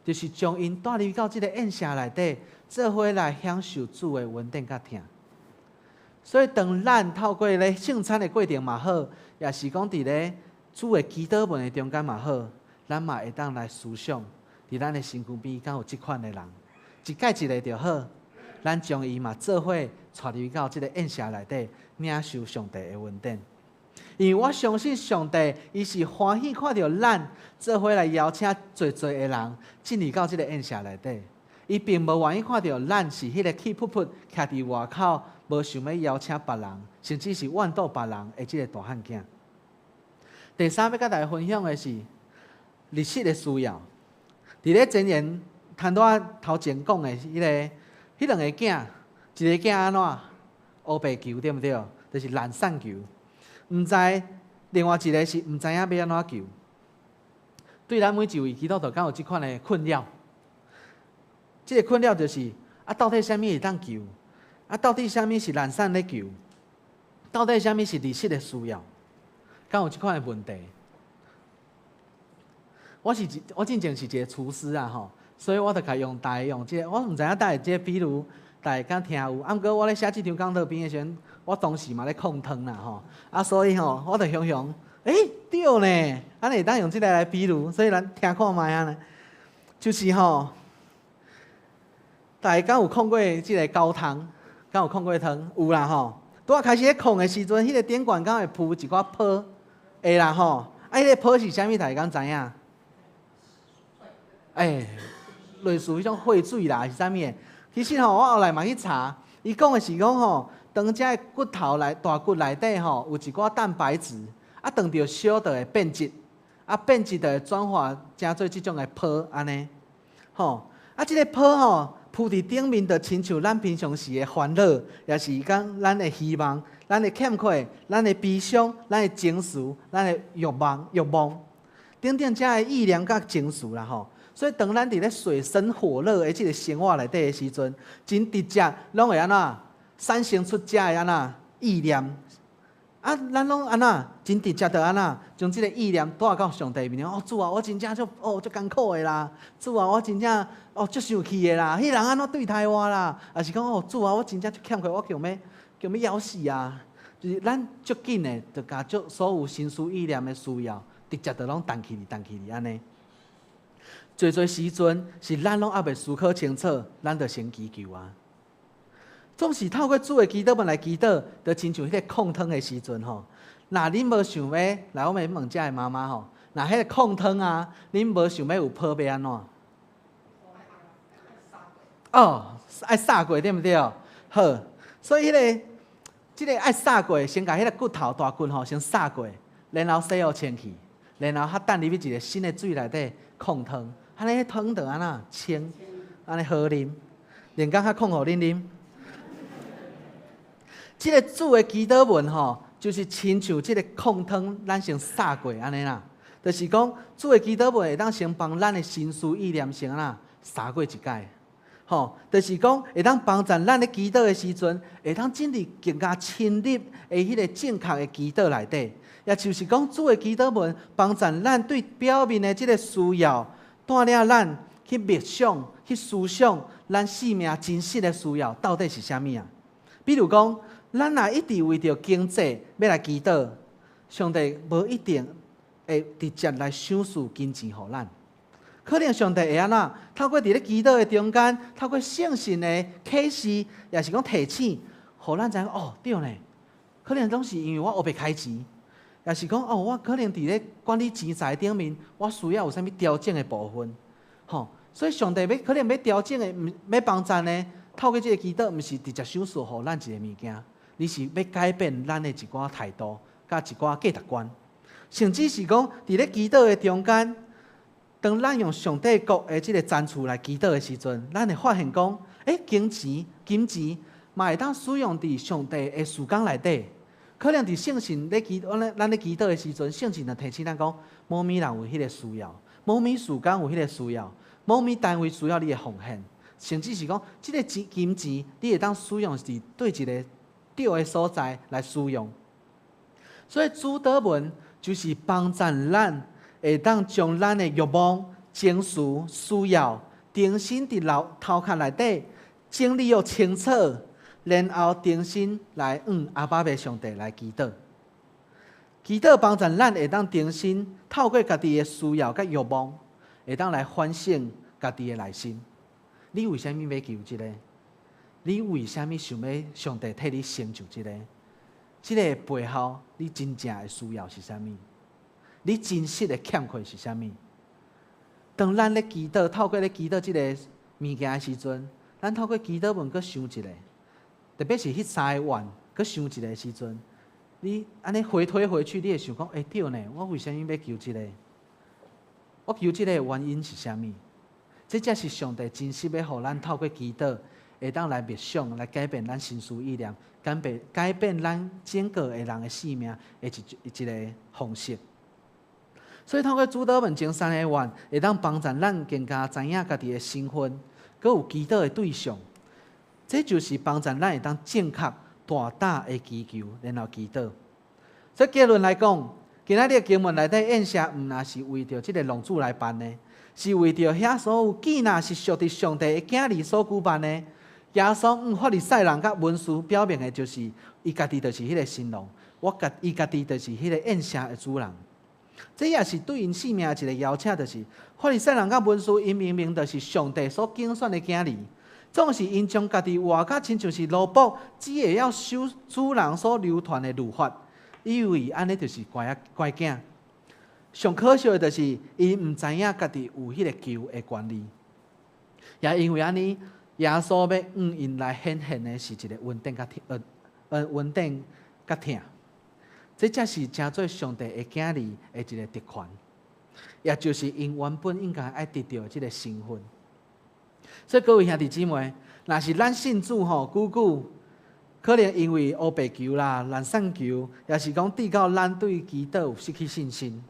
就是將𪜶帶入到這个宴席內底，做伙來享受主的恩典佮疼。所以，當咱透過咧聖餐的過程嘛好，抑是講佇咧主的祈禱文的中間嘛好，咱嘛會當來思想，佇咱的身軀邊敢有這款的人，一蓋一个就好，咱將伊嘛做伙帶入到這个宴席內底，領受上帝的恩典。因為我相信上帝，伊是歡喜看著咱做伙來邀請濟濟的人進入到這个宴席內底。伊並無願意看著咱是彼个氣噗噗徛佇外口，無想欲邀請別人，甚至是怨妒別人的這个大漢囝。第三欲佮大家分享的是利息的需要。佇咧前言談拄仔頭前講的彼兩個囝，一个囝按怎烏白求對毋對？就是懶散求，毋知另外一个是毋知影欲按怎求。對咱每一位基督徒，敢有這款的困擾？這个困擾就是啊，到底啥物會當求？啊，到底啥物是懶散咧求？到底啥物是利息的需要？敢有這款的問題？我進前是一个廚師啊吼，所以我就共用大家用這个，我毋知影大家這个比喻，大家敢聽有？啊，毋過我咧寫這張講道篇的時陣，我當時嘛咧控湯啦吼，啊，所以吼，我就雄雄，對呢，按呢會當用這个來比喻，所以咱聽看覓啊呢，就是吼，大家敢有控過這个高湯？敢有控過湯？有啦吼。拄仔開始咧控的時陣，彼个頂懸敢會浮一寡泡？會啦吼。啊，彼个泡是啥物？大家敢知影？類似彼種血水啦，是啥物的？其實吼，我後來嘛去查，伊講的是講吼，當這个骨頭內大骨內底吼有一寡蛋白質，啊，當著燒就會變質，啊，變質就會轉化成做這種的泡按呢，吼，啊，這个泡吼浮佇頂面，就親像咱平常時的煩惱，也是講咱的希望、咱的欠缺、咱的悲傷、咱的情緒、咱的欲望等等這个意念佮情緒啦吼。所以當咱佇咧水深火熱的這个生活內底的時陣，真直接攏會按怎產生出這个按怎意念，啊，咱攏按怎真直接就按怎將這个意念帶到上帝面前。哦，主啊，我真正足哦足艱苦的啦，主啊，我真正哦足生氣的啦，彼人按怎對待我啦，抑是講哦，主啊，我真正足欠缺，我強欲枵死啊！就是咱足緊的，就共足所有心思意念的需要，直接就攏彈起去，彈起去按呢。濟濟時陣是咱攏猶未思考清楚，咱就先祈求啊。總是透過主的祈禱文來祈禱，就親像彼个控湯的時陣吼。若恁無想欲來，我欲問遮的媽媽吼，若彼个控湯啊，恁無想欲有泡欲按怎？哦，愛掃過對毋對？好，所以這个愛掃過，先共彼个骨頭大骨吼先掃過，然後洗予清氣，然後較擲入去一个新的水內底控湯。按呢湯就按怎清，按呢好啉，連講較控予恁啉。這个主的祈禱文吼，就是親像這个控湯，咱先掃過按呢啦。就是講主的祈禱文會當先幫咱的心思意念先按怎掃過一擺，吼，就是講會當幫助咱咧祈禱的時陣，會當進入更加深入的彼个正確的祈禱內底。也就是講，主的祈禱文幫助咱對表面的這个需要，帶領咱去默想、去思想，咱生命真實的需要到底是啥物啊？比如講，咱若一直為著經濟欲來祈禱，上帝無一定會直接來賞賜金錢予咱。可能上帝會按怎？透過佇咧祈禱的中間，透過聖神的啟示，抑是講提醒，予咱知影哦，對呢。可能攏是因為我烏白開錢，抑是講哦，我可能佇咧管理錢財頂面，我需要有啥物調整的部分，吼。所以上帝欲可能欲調整的，毋欲幫贊的，透過這个祈禱，毋是直接賞賜予咱一个物件，而是欲改變咱的一寡態度，佮一寡價值觀，甚至是講佇咧祈禱的中間，當咱用上帝國的這个層次來祈禱的時陣，咱會發現講，金錢嘛會當使用佇上帝的事工內底。可能佇聖神咧祈，咱咧祈禱的時陣，聖神就提醒咱講，某物人有彼个需要，某物事工有彼个需要，某物單位需要你的奉獻，甚至是講，這个錢金錢你會當使用佇對一个對的所在來使用。所以主禱文就是幫助咱會當將咱的欲望、情緒、需要，重新佇頭殼內底整理予清楚，然後重新來向阿爸父上帝來祈禱。祈禱幫助咱會當重新透過家己的需要佮欲望，會當來反省家己的內心。你為啥物欲求這个？你為啥物想欲上帝替你成就這个？這个背後，你真正的需要是啥物？你真實的欠缺是啥物？當咱咧祈禱，透過咧祈禱這个物件的時陣，咱透過祈禱文閣想一下，特別是彼三个願閣想一下的時陣，你按呢回推回去，你會想講：欸，對呢，我為啥物欲求這个？我求這个的原因是啥物？這才是上帝真實欲予咱透過祈禱，會當來默想，來改變咱心思意念，改變咱整個的人的生命的一個方式。所以透過主禱文前三個願，會當幫助咱更加知影家己的身份，閣有祈禱的對象。這就是幫助咱會當正確大膽的祈求，然後祈禱。所以結論來講，今仔日的經文內底宴席，毋若是為著這个浪子來辦的，是為著遐所有囝若是屬佇上帝的囝兒所舉辦的。耶穌向法利賽人佮文士表明的就是，伊家己就是彼个新郎，伊家己就是彼个宴席的主人。這也是對𪜶生命的一个邀請，就是法利賽人佮文士，𪜶明明就是上帝所揀選的囝兒，總是𪜶將家己活甲親像是奴僕，只會曉守主人所流傳的律法，以為按呢就是乖仔乖囝。上可惜的就是，𪜶毋知影家己有彼个求的權利，也因為按呢，耶穌欲向𪜶來顯現的是一个恩典佮疼，恩典佮疼。這才是成做上帝的囝兒的一个特權，也就是𪜶原本應該愛得著的這个身份。所以各位兄弟姊妹，若是咱信主吼，久久可能因為烏白求啦、懶散求，抑是講直到咱對祈禱有失去信心。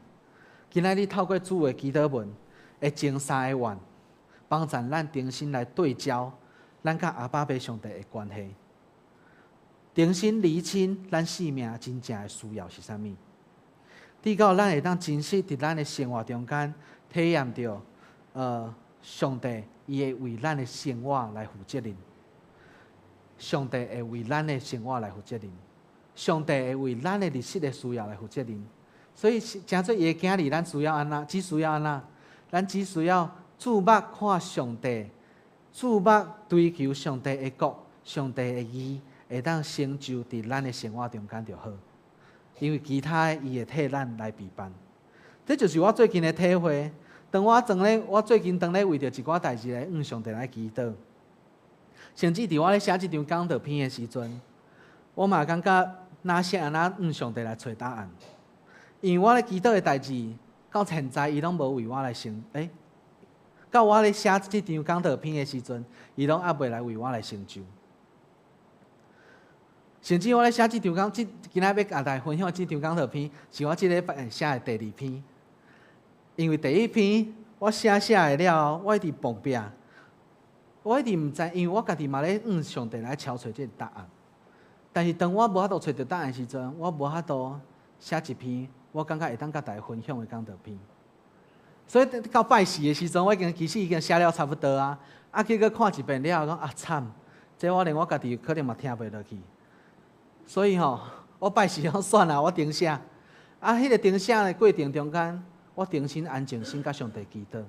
今仔日透過主的祈禱文的前三個願，幫助咱重新來對焦咱佮阿爸父上帝的關係，重新釐清咱生命真正的需要是啥物，直到咱會當真實佇咱的生活中間體驗著，上帝伊會為咱的生活來負責任，上帝會為咱的生活來負責任，上帝會為咱的日式的需要來負責任。所以，成做伊的囝兒，咱需要按怎？只需要按怎？咱只需要注目看上帝，注目追求上帝的國、上帝的義，會當成就佇咱的生活中間就好。因為其他的，伊會替咱來備辦。這就是我最近的體會。當我當咧，我最近當咧為著一寡代誌來向上帝來祈禱，甚至佇我咧寫這張講道篇的時陣，我嘛感覺若是按怎向上帝來揣答案。因為我咧祈禱的代誌，到現在伊攏無為我來成，到我咧寫這張講道篇的時陣，伊攏猶未來為我來成就。甚至我咧寫這張講，這今仔欲共大家分享這張講道篇，是我這禮拜寫的第二篇。因為第一篇我寫寫的了後，我一直碰壁，我一直毋知，因為我家己嘛咧向上帝來敲揣這个答案。但是當我無法度揣著答案的時陣，我無法度寫一篇我感覺會當佮大家分享的講道篇。所以到拜四的時陣，我已經其實已經寫了差不多啊。啊，結果看一遍了後，講啊慘，這我連我家己可能嘛聽袂落去。所以吼，我拜四講算啦，我停寫。啊，彼个停寫的過程中間，我重新安靜心佮上帝祈禱。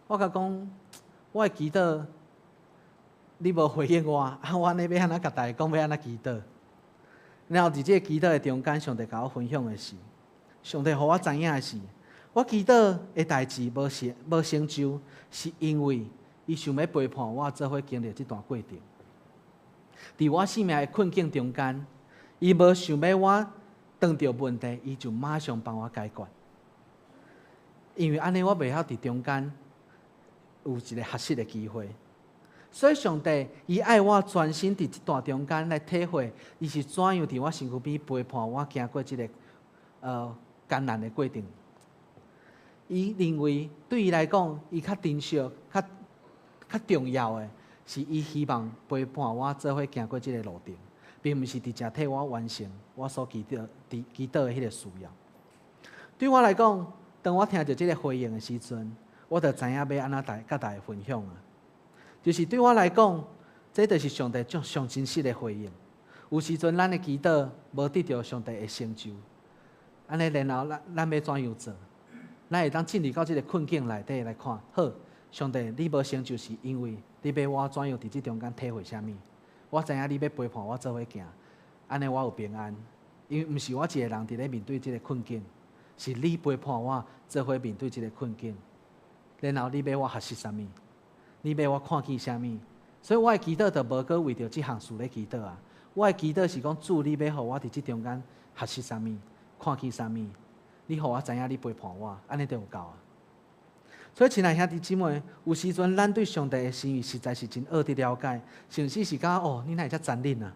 我共伊講，我的祈禱，你無回應我，啊，我按呢欲按怎共大家講，欲按怎祈禱？然後佇這个祈禱的中間，上帝共我分享的是，上帝予我知影的是，我祈禱的代誌無成就，是因為伊想欲陪伴我做伙經歷這段過程。佇我生命的困境中間，伊無想欲我當著問題，伊就馬上幫我解決。因為按呢，我袂曉佇中間有一个學習的機會。所以上帝伊愛我專心佇這段中間來體會，伊是怎樣佇我身軀邊陪伴我行過這个艱難的過程。伊認為對伊來講，伊較珍惜、較重要的是，伊希望陪伴我做伙行過這个路程，並毋是直接替我完成我所祈禱的彼个需要。對我來講，當我聽著這个回應的時陣，我就知影欲按怎共大家分享啊。就是對我來講，這就是上帝上真實的回應。有時陣咱的祈禱無得著上帝的成就，按呢，然後咱欲怎樣做？咱會當進入到這个困境內底來看，好，上帝，你無成就，是因為你欲我怎樣佇這中間體會啥物？我知影你欲陪伴我做伙行，按呢我有平安，因為毋是我一个人佇咧面對這个困境，是你陪伴我做伙面對這个困境。然後你欲我學習啥物？你欲我看見啥物？所以我的祈禱就無閣為著這項事咧祈禱啊！我的祈禱是講，主，你欲予我佇這中間學習啥物，看見啥物，你予我知影你陪伴我，按呢就有夠啊。所以，親愛兄弟姊妹，有時陣咱對上帝的心意實在是真學佇了解，甚至是感覺哦，你哪會遮殘忍啊？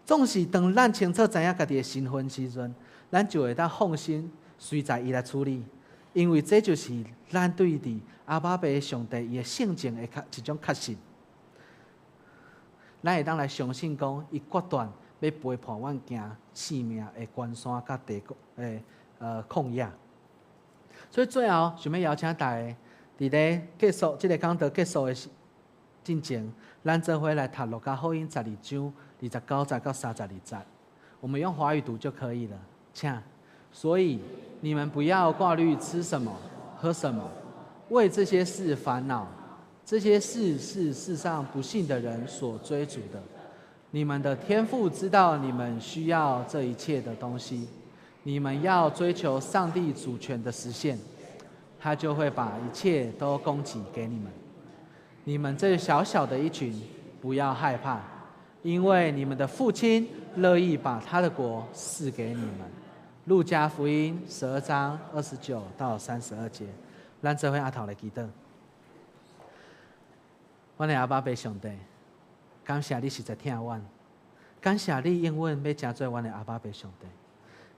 總是當咱清楚知影家己的身份時陣，咱就會當放心隨在伊來處理，因為這就是咱對佇阿爸父上帝伊的性情的確一種確信。咱會當來相信講，伊決斷欲陪伴阮行生命的關山佮低谷的曠野。所以最後，想欲邀請大家，佇咧結束這个講道結束的進前，咱做伙來讀路加福音十二章29節到32節。我們用華語讀就可以了，請。所以你們不要掛慮吃什麼、喝什麼，為這些事煩惱。這些事是世上不信的人所追逐的。你們的天父知道你們需要這一切的東西。你們要追求上帝主權的實現，他就會把一切都供給給你們。你們這小小的一群，不要害怕，因為你們的父親樂意把他的國賜給你們。路加福音12章29到32節，咱做伙阿頭來祈禱。阮的阿爸父上帝，感謝你實在疼阮，感謝你應允欲成做阮的阿爸父上帝，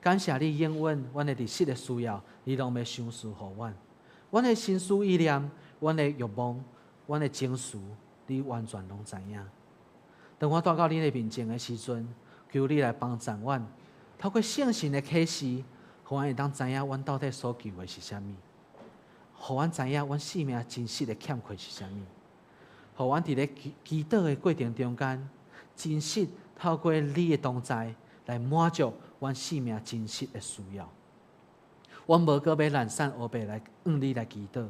感謝你應允阮的日實的需要，你攏欲賞賜予阮。阮的心思意念，阮的欲望，阮的情緒，你完全攏知影。當我帶到你的面前的時陣，求你來幫助阮，透過聖神的啟示，予阮會當知影阮到底所求的是啥物，予阮知影阮生命真實的欠缺是啥物，予阮佇咧祈禱的過程中間，真實透過你的同在來滿足阮生命真實的需要。阮無閣欲懶散烏白來向你來祈禱。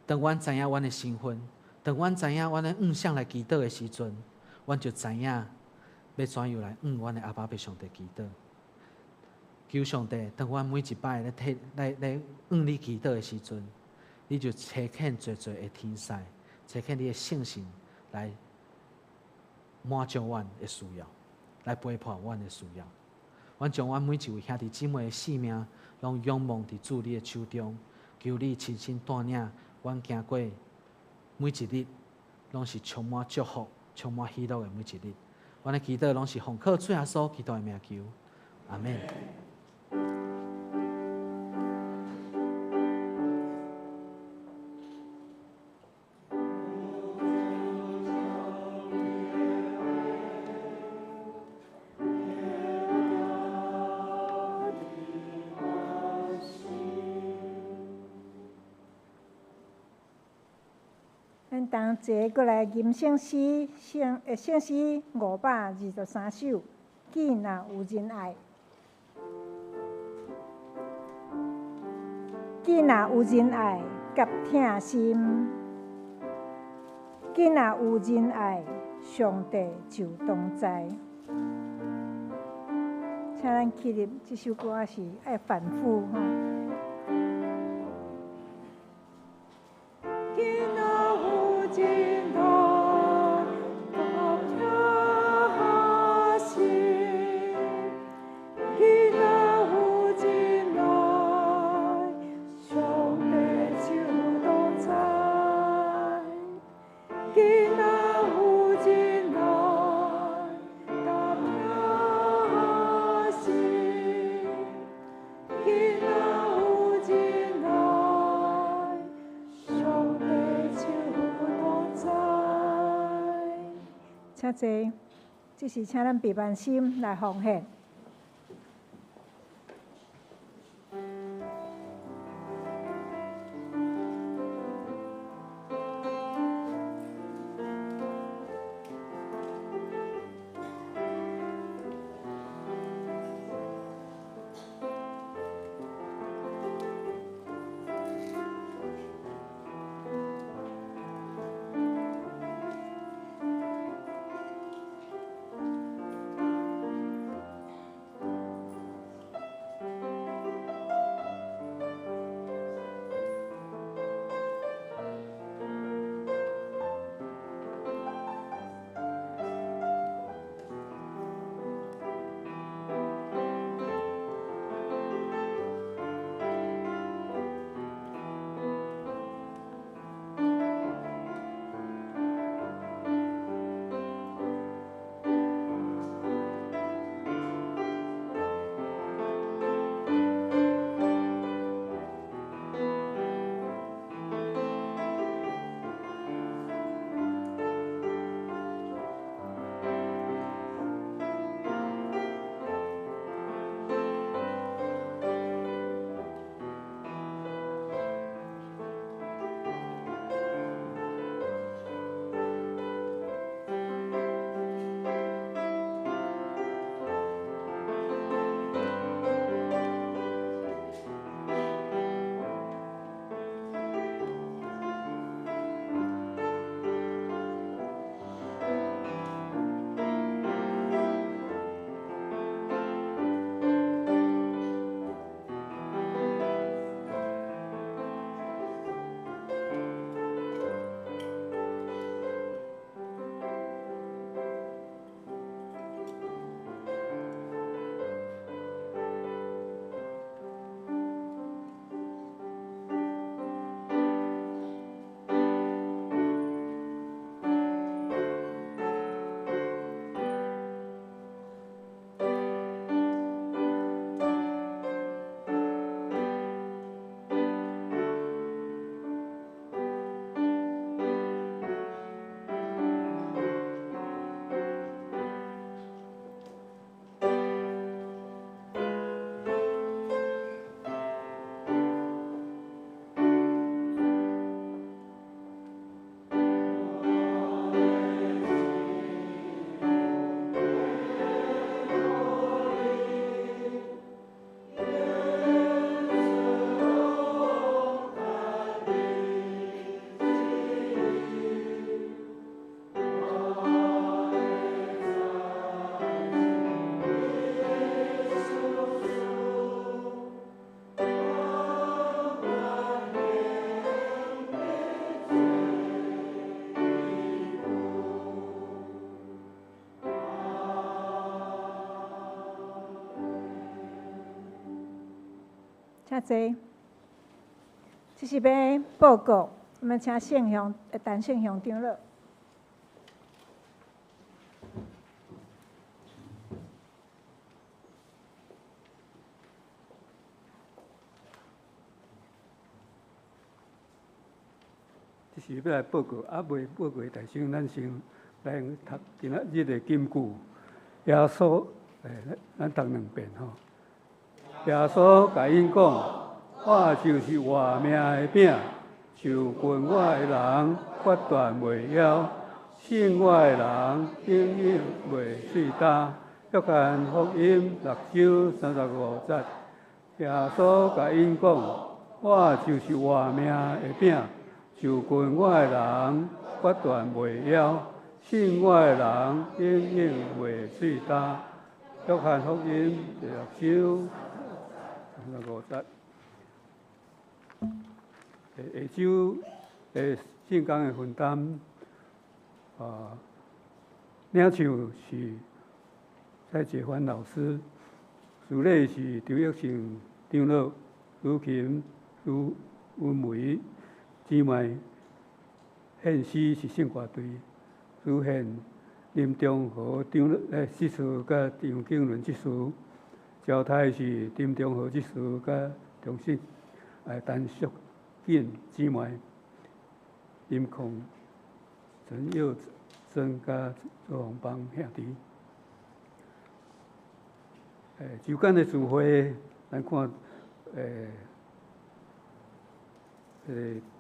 當阮知影阮的身份，當阮知影阮咧向誰來祈禱的時陣，阮就知影欲怎樣來向阮的阿爸父上帝祈禱。求上帝，當阮每一擺咧替來來向你祈禱的時陣，你就差遣濟濟的天使，差遣你的聖神來滿足阮的需要，來陪伴阮的需要。阮將阮每一位兄弟姊妹的性命，攏仰望佇主你的手中，求你親身帶領阮行過每一日，攏是充滿祝福、充滿喜樂的每一日。阮的祈禱攏是奉靠主耶穌基督的名求，阿們。咱同齊閣來吟聖詩，聖詩523首，見若有仁愛，見若有仁愛佮疼心，見若有仁愛，上帝就同在。請咱起立，這首歌是愛反覆吼。請坐，這是請咱閉萬心來奉獻。請坐。這是欲報告，我們請聖雄陳聖雄長老。這是欲來報告，猶未報告，但先咱先來讀今仔日的金句。耶穌，咱讀兩遍吼。耶穌共𪜶講：我就是活命的餅，就近我的人，決斷袂枵；信我的人，永遠袂喙焦。約翰福音六章三十五節。耶穌共𪜶講：我就是活命的餅，就近我的人，決斷袂枵；信我的人，永遠袂喙焦。約翰福音第六章三十五節。下週的聖工的分擔，領袖是蔡杰凡老師，主禮是張玉成長老、盧琴、盧文梅姊妹，獻詩是聖歌隊，主獻林中和長老執事佮張景倫執事，招待是林中和執事佮張信陳淑錦姊妹，林孔陳佑珍佮周宏邦兄弟。周間的聚會，咱看，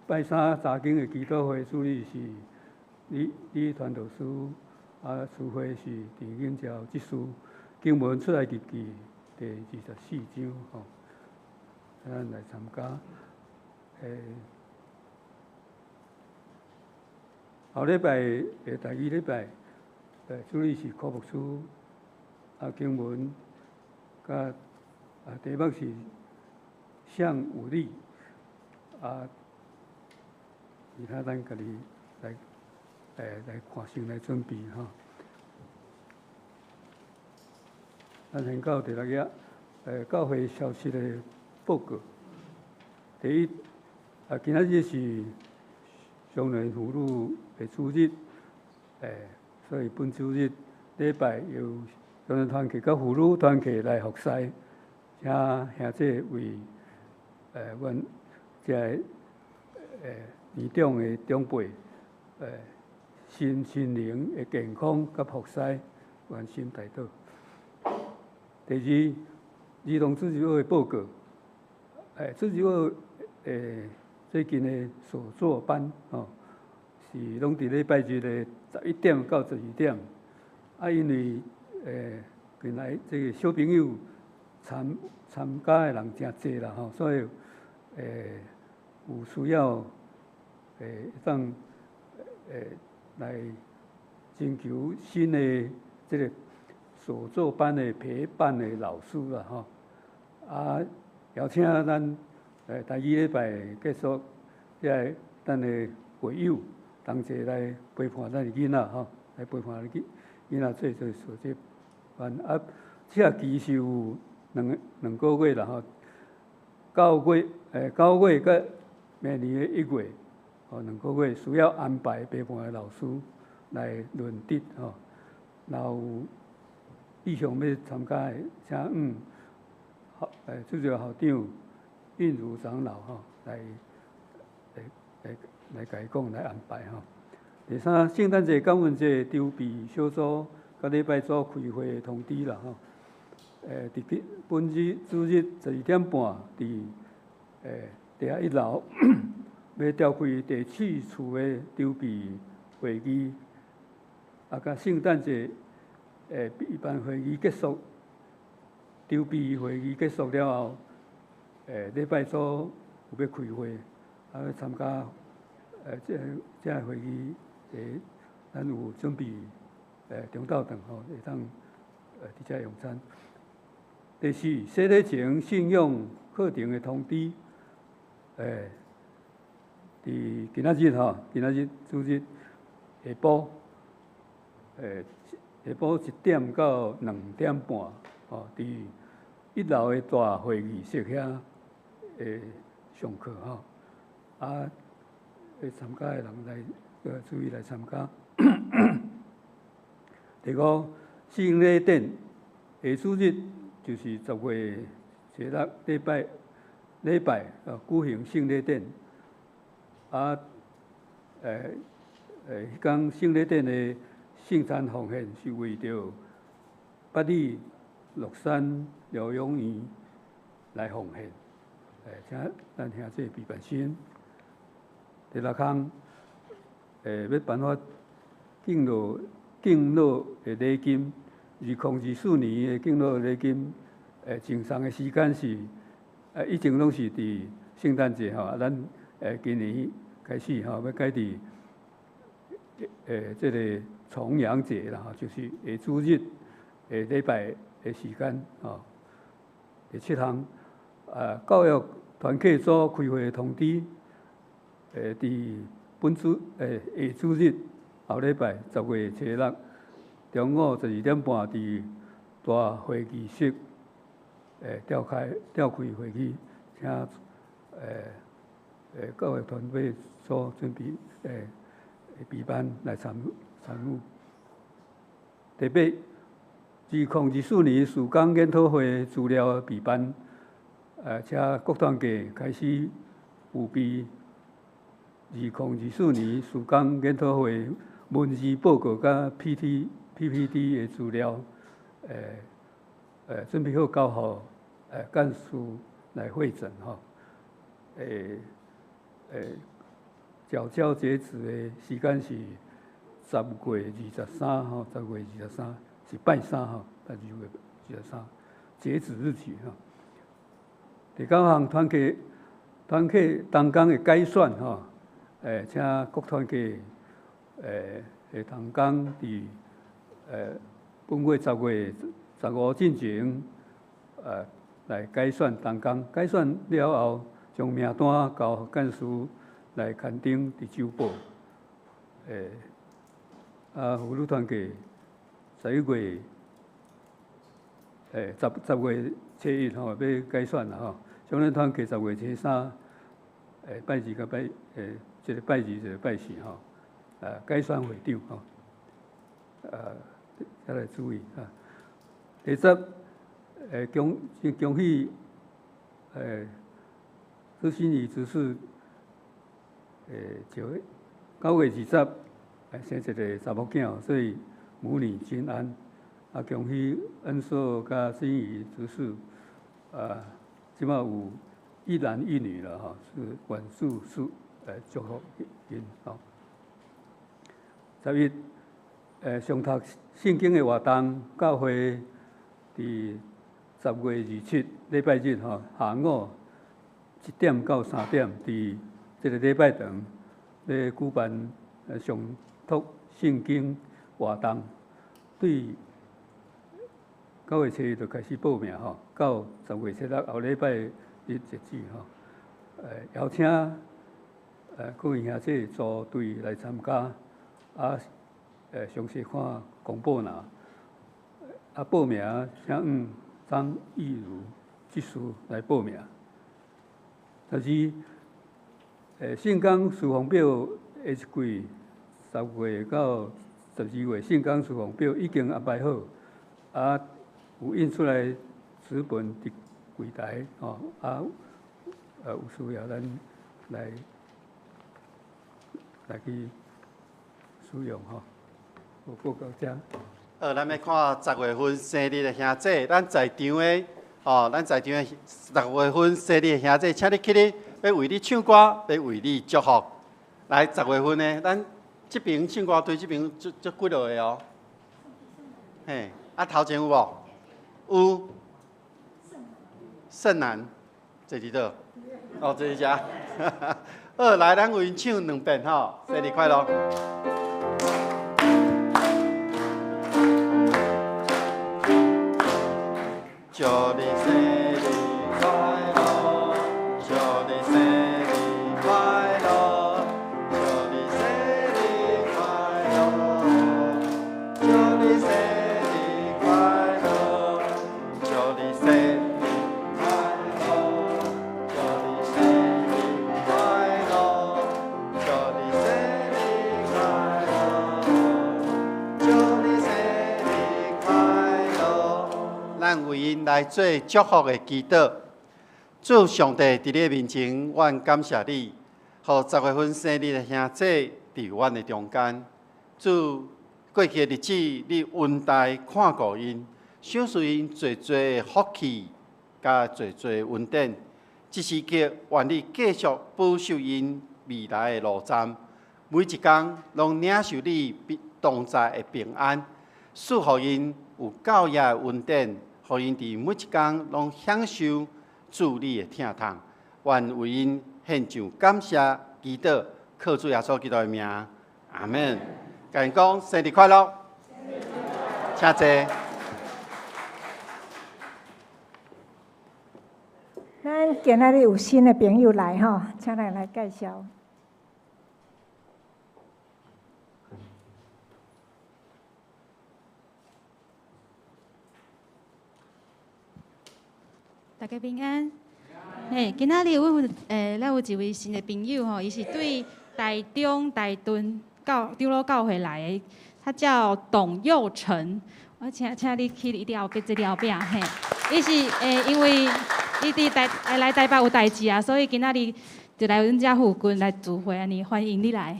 拜三查經的祈禱會主理是李李傳道師，司會是陳景昭執事。經文出埃及記第二十四章，吼，咱來參加。後禮拜第二禮拜，主理是柯牧師，經文。佮題目是向武力，其他咱家己來來看，先來準備吼。咱先到第六頁，教會消息的報告。第一，今仔日是少年婦女的主日，所以本主日禮拜由少年團契佮婦女團契來服侍，請兄弟為阮這个年長的長輩，身心靈的健康佮服侍，關心代禱。第二，兒童主日學的報告，主日學最近的手作班吼，是攏佇禮拜日的11點到12點，因為近來這個小朋友參加的人誠濟啦吼，所以有需要會當來徵求新的這個手作班的陪伴的老師啦吼，邀請咱第二禮拜結束，這个咱的會友同齊來陪伴咱的囡仔吼，來陪伴囡仔做做手作班。這期是有兩個月啦吼，9月佮明年的1月，吼，兩個月需要安排陪伴的老師來輪值吼。若有意向欲參加的，請主任校長韻如長老吼來共伊講來安排吼。第三，聖誕節、感恩節籌備小組佮禮拜組開會的通知啦吼。佇本日主日12點半，佇地下一樓欲召開第四次的籌備會議，佮聖誕節一般會議結束，籌備會議結束了後，禮拜組有欲開會，欲參加這個會議，咱有準備中晝頓吼，會當佇遮用餐。第四，洗禮前信仰課程的通知，佇今仔日吼，今仔日主日下晡，下晡1點到2點半，吼，佇一樓的大會議室遐，的上課吼，啊，會參加的人來注意來參加。第五，聖禮典下主日就是10月初6禮拜啊舉行聖禮典。啊，彼工聖禮典的聖餐奉獻是為著八里樂山療養院來奉獻。請咱兄弟備辦心。第六項，欲頒發敬老的禮金，2024年的敬老禮金，贈送的時間是，以前攏是佇聖誕節吼，啊，咱今年開始吼，欲改佇這个重陽節啦吼，就是下主日下禮拜的時間吼。第七項，教育團契組開會通知，佇本主下主日後禮拜10月初6中午12點半，佇大會議室召開會議，請教育團體組準備備辦來參與。第八，2024年事工研討會資料備辦，請各團契開始預備2024年事工研討會文字報告佮 PPT 的資料，準備好交予幹事來彙整吼。繳交截止的時間是10月23號，十月二十三是拜三吼，10月23截止日期吼。第九項團契同工的改選吼，請各團契的同工佇本月10月15進前，來改選同工，改選了後，將名單交予幹事來刊登佇週報。啊，婦女團契11月，10月初1吼，欲改選啦吼。少年團契10月初3，拜二佮拜，一个拜二，一个拜四吼，改選會長吼，再來注意啊。第十，恭喜，朱心怡執事，9月20，生一个查某囝，所以母女均安。啊，恭喜恩碩佮心怡執事，啊，這擺有一男一女了吼，是願主賜祝福𪜶吼。11，上讀聖經的活動，教會佇10月27禮拜日吼，下午1點到3點，佇這个禮拜堂咧舉辦上讀聖經活動，對9月初1就開始報名吼，到10月初6後禮拜日截止吼。邀請各位兄弟組隊來參加，啊，詳細看公布欄。啊，報名請向張義如執事來報名。但是，聖工事奉表下一季10月到12月，聖工事奉表已經安排好，啊，有印出來紙本佇櫃台吼，啊，有需要咱來去使用吼。有報告這。咱欲看十月份生日的兄弟，咱在場的哦，咱在場的十月份生日的兄弟，請你起立，欲為你唱歌，欲為你祝福。來，十月份的，咱這爿唱歌隊這爿足足幾落个哦。嘿，啊頭前有無？有。聖南，坐佇佗？哦，坐佇遮。好，來，咱為𪜶唱兩遍吼，生日快樂。祝你生日快樂，祝你生日快樂，祝你生日快樂，祝你生日快樂，祝你生日快樂，祝你咱為𪜶來做祝福的祈禱。主上帝佇你的面前，阮感謝你，予10月份生日的兄姊佇阮的中間。主過去的日子，你恩待看顧𪜶，賞賜𪜶濟濟的福氣，佮濟濟恩典。這時刻，願你繼續保守𪜶未來的路站，每一工攏領受你同在的平安，賜予𪜶有夠額的恩典，予𪜶佇每一工攏享受主你的疼痛。願為𪜶獻上感謝祈禱，靠主耶穌基督的名，阿們。共𪜶講生日快樂，請坐。咱今仔日有新的朋友來吼，請咱來介紹。大家平安。嘿，今仔日阮有咱有一位新的朋友吼，伊是對台中大屯教長老教會來的，他叫董佑成。我請你去伊後壁，這後壁嘿。伊是因為伊佇台來台北有代誌啊，所以今仔日就來阮遮附近來聚會，按呢歡迎你來。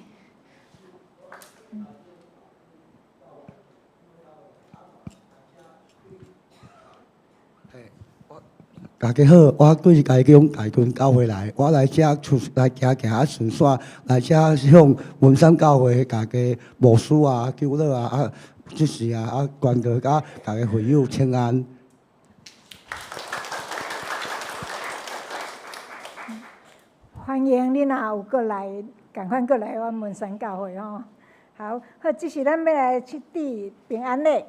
大家好，我對是台中大屯教會來，我來遮出來行行啊順紲，來遮向文山教會大家牧師啊、長老啊、啊執事啊、啊關哥佮大家會友請安。歡迎你若有過來，仝款過來阮文山教會吼。好，好，這時咱欲來出致平安禮。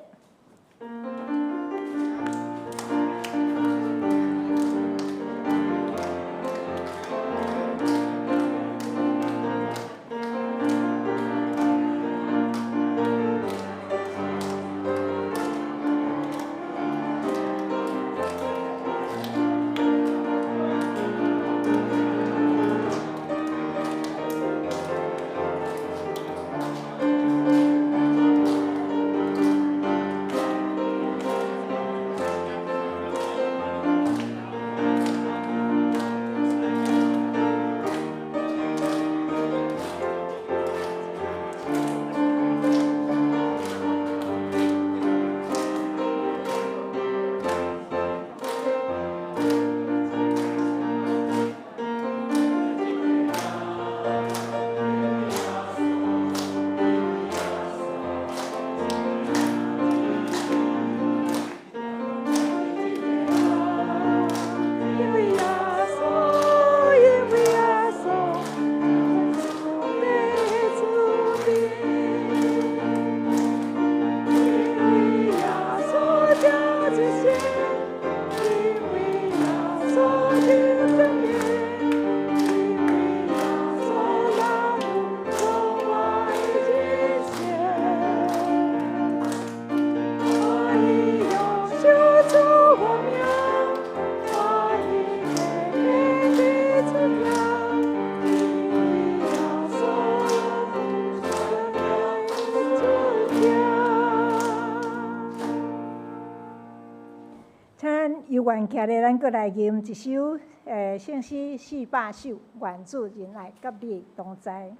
有緣徛咧，咱閣來吟一首聖詩400首，願主仁愛佮你同在。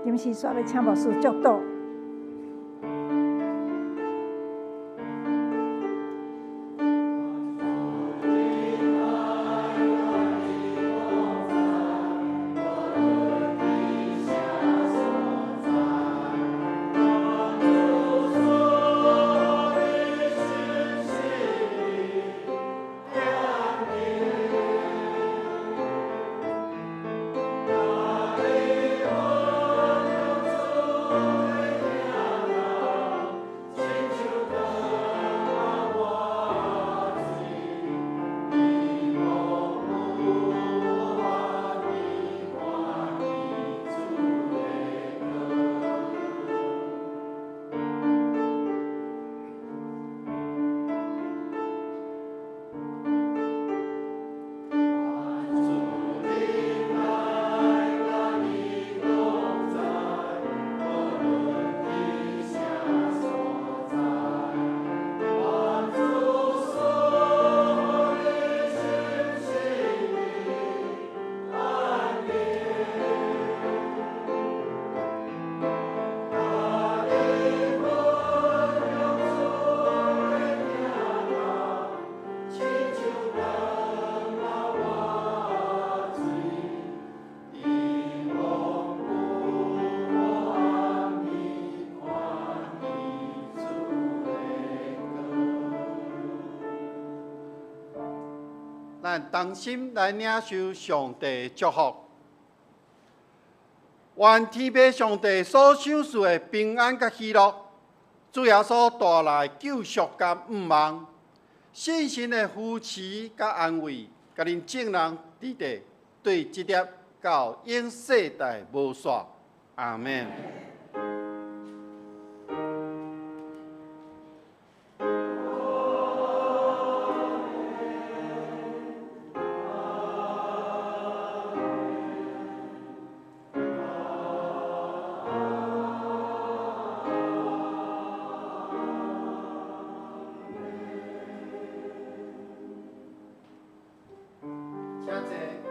今時煞欲請牧師祝禱。因咱同心來領受上帝的祝福。願天父上帝所賞賜的平安佮喜樂，主耶穌帶來救贖佮盼望，聖神的扶持佮安慰，佮恁眾人佇佇對這粒到永世代無煞。阿門。請坐。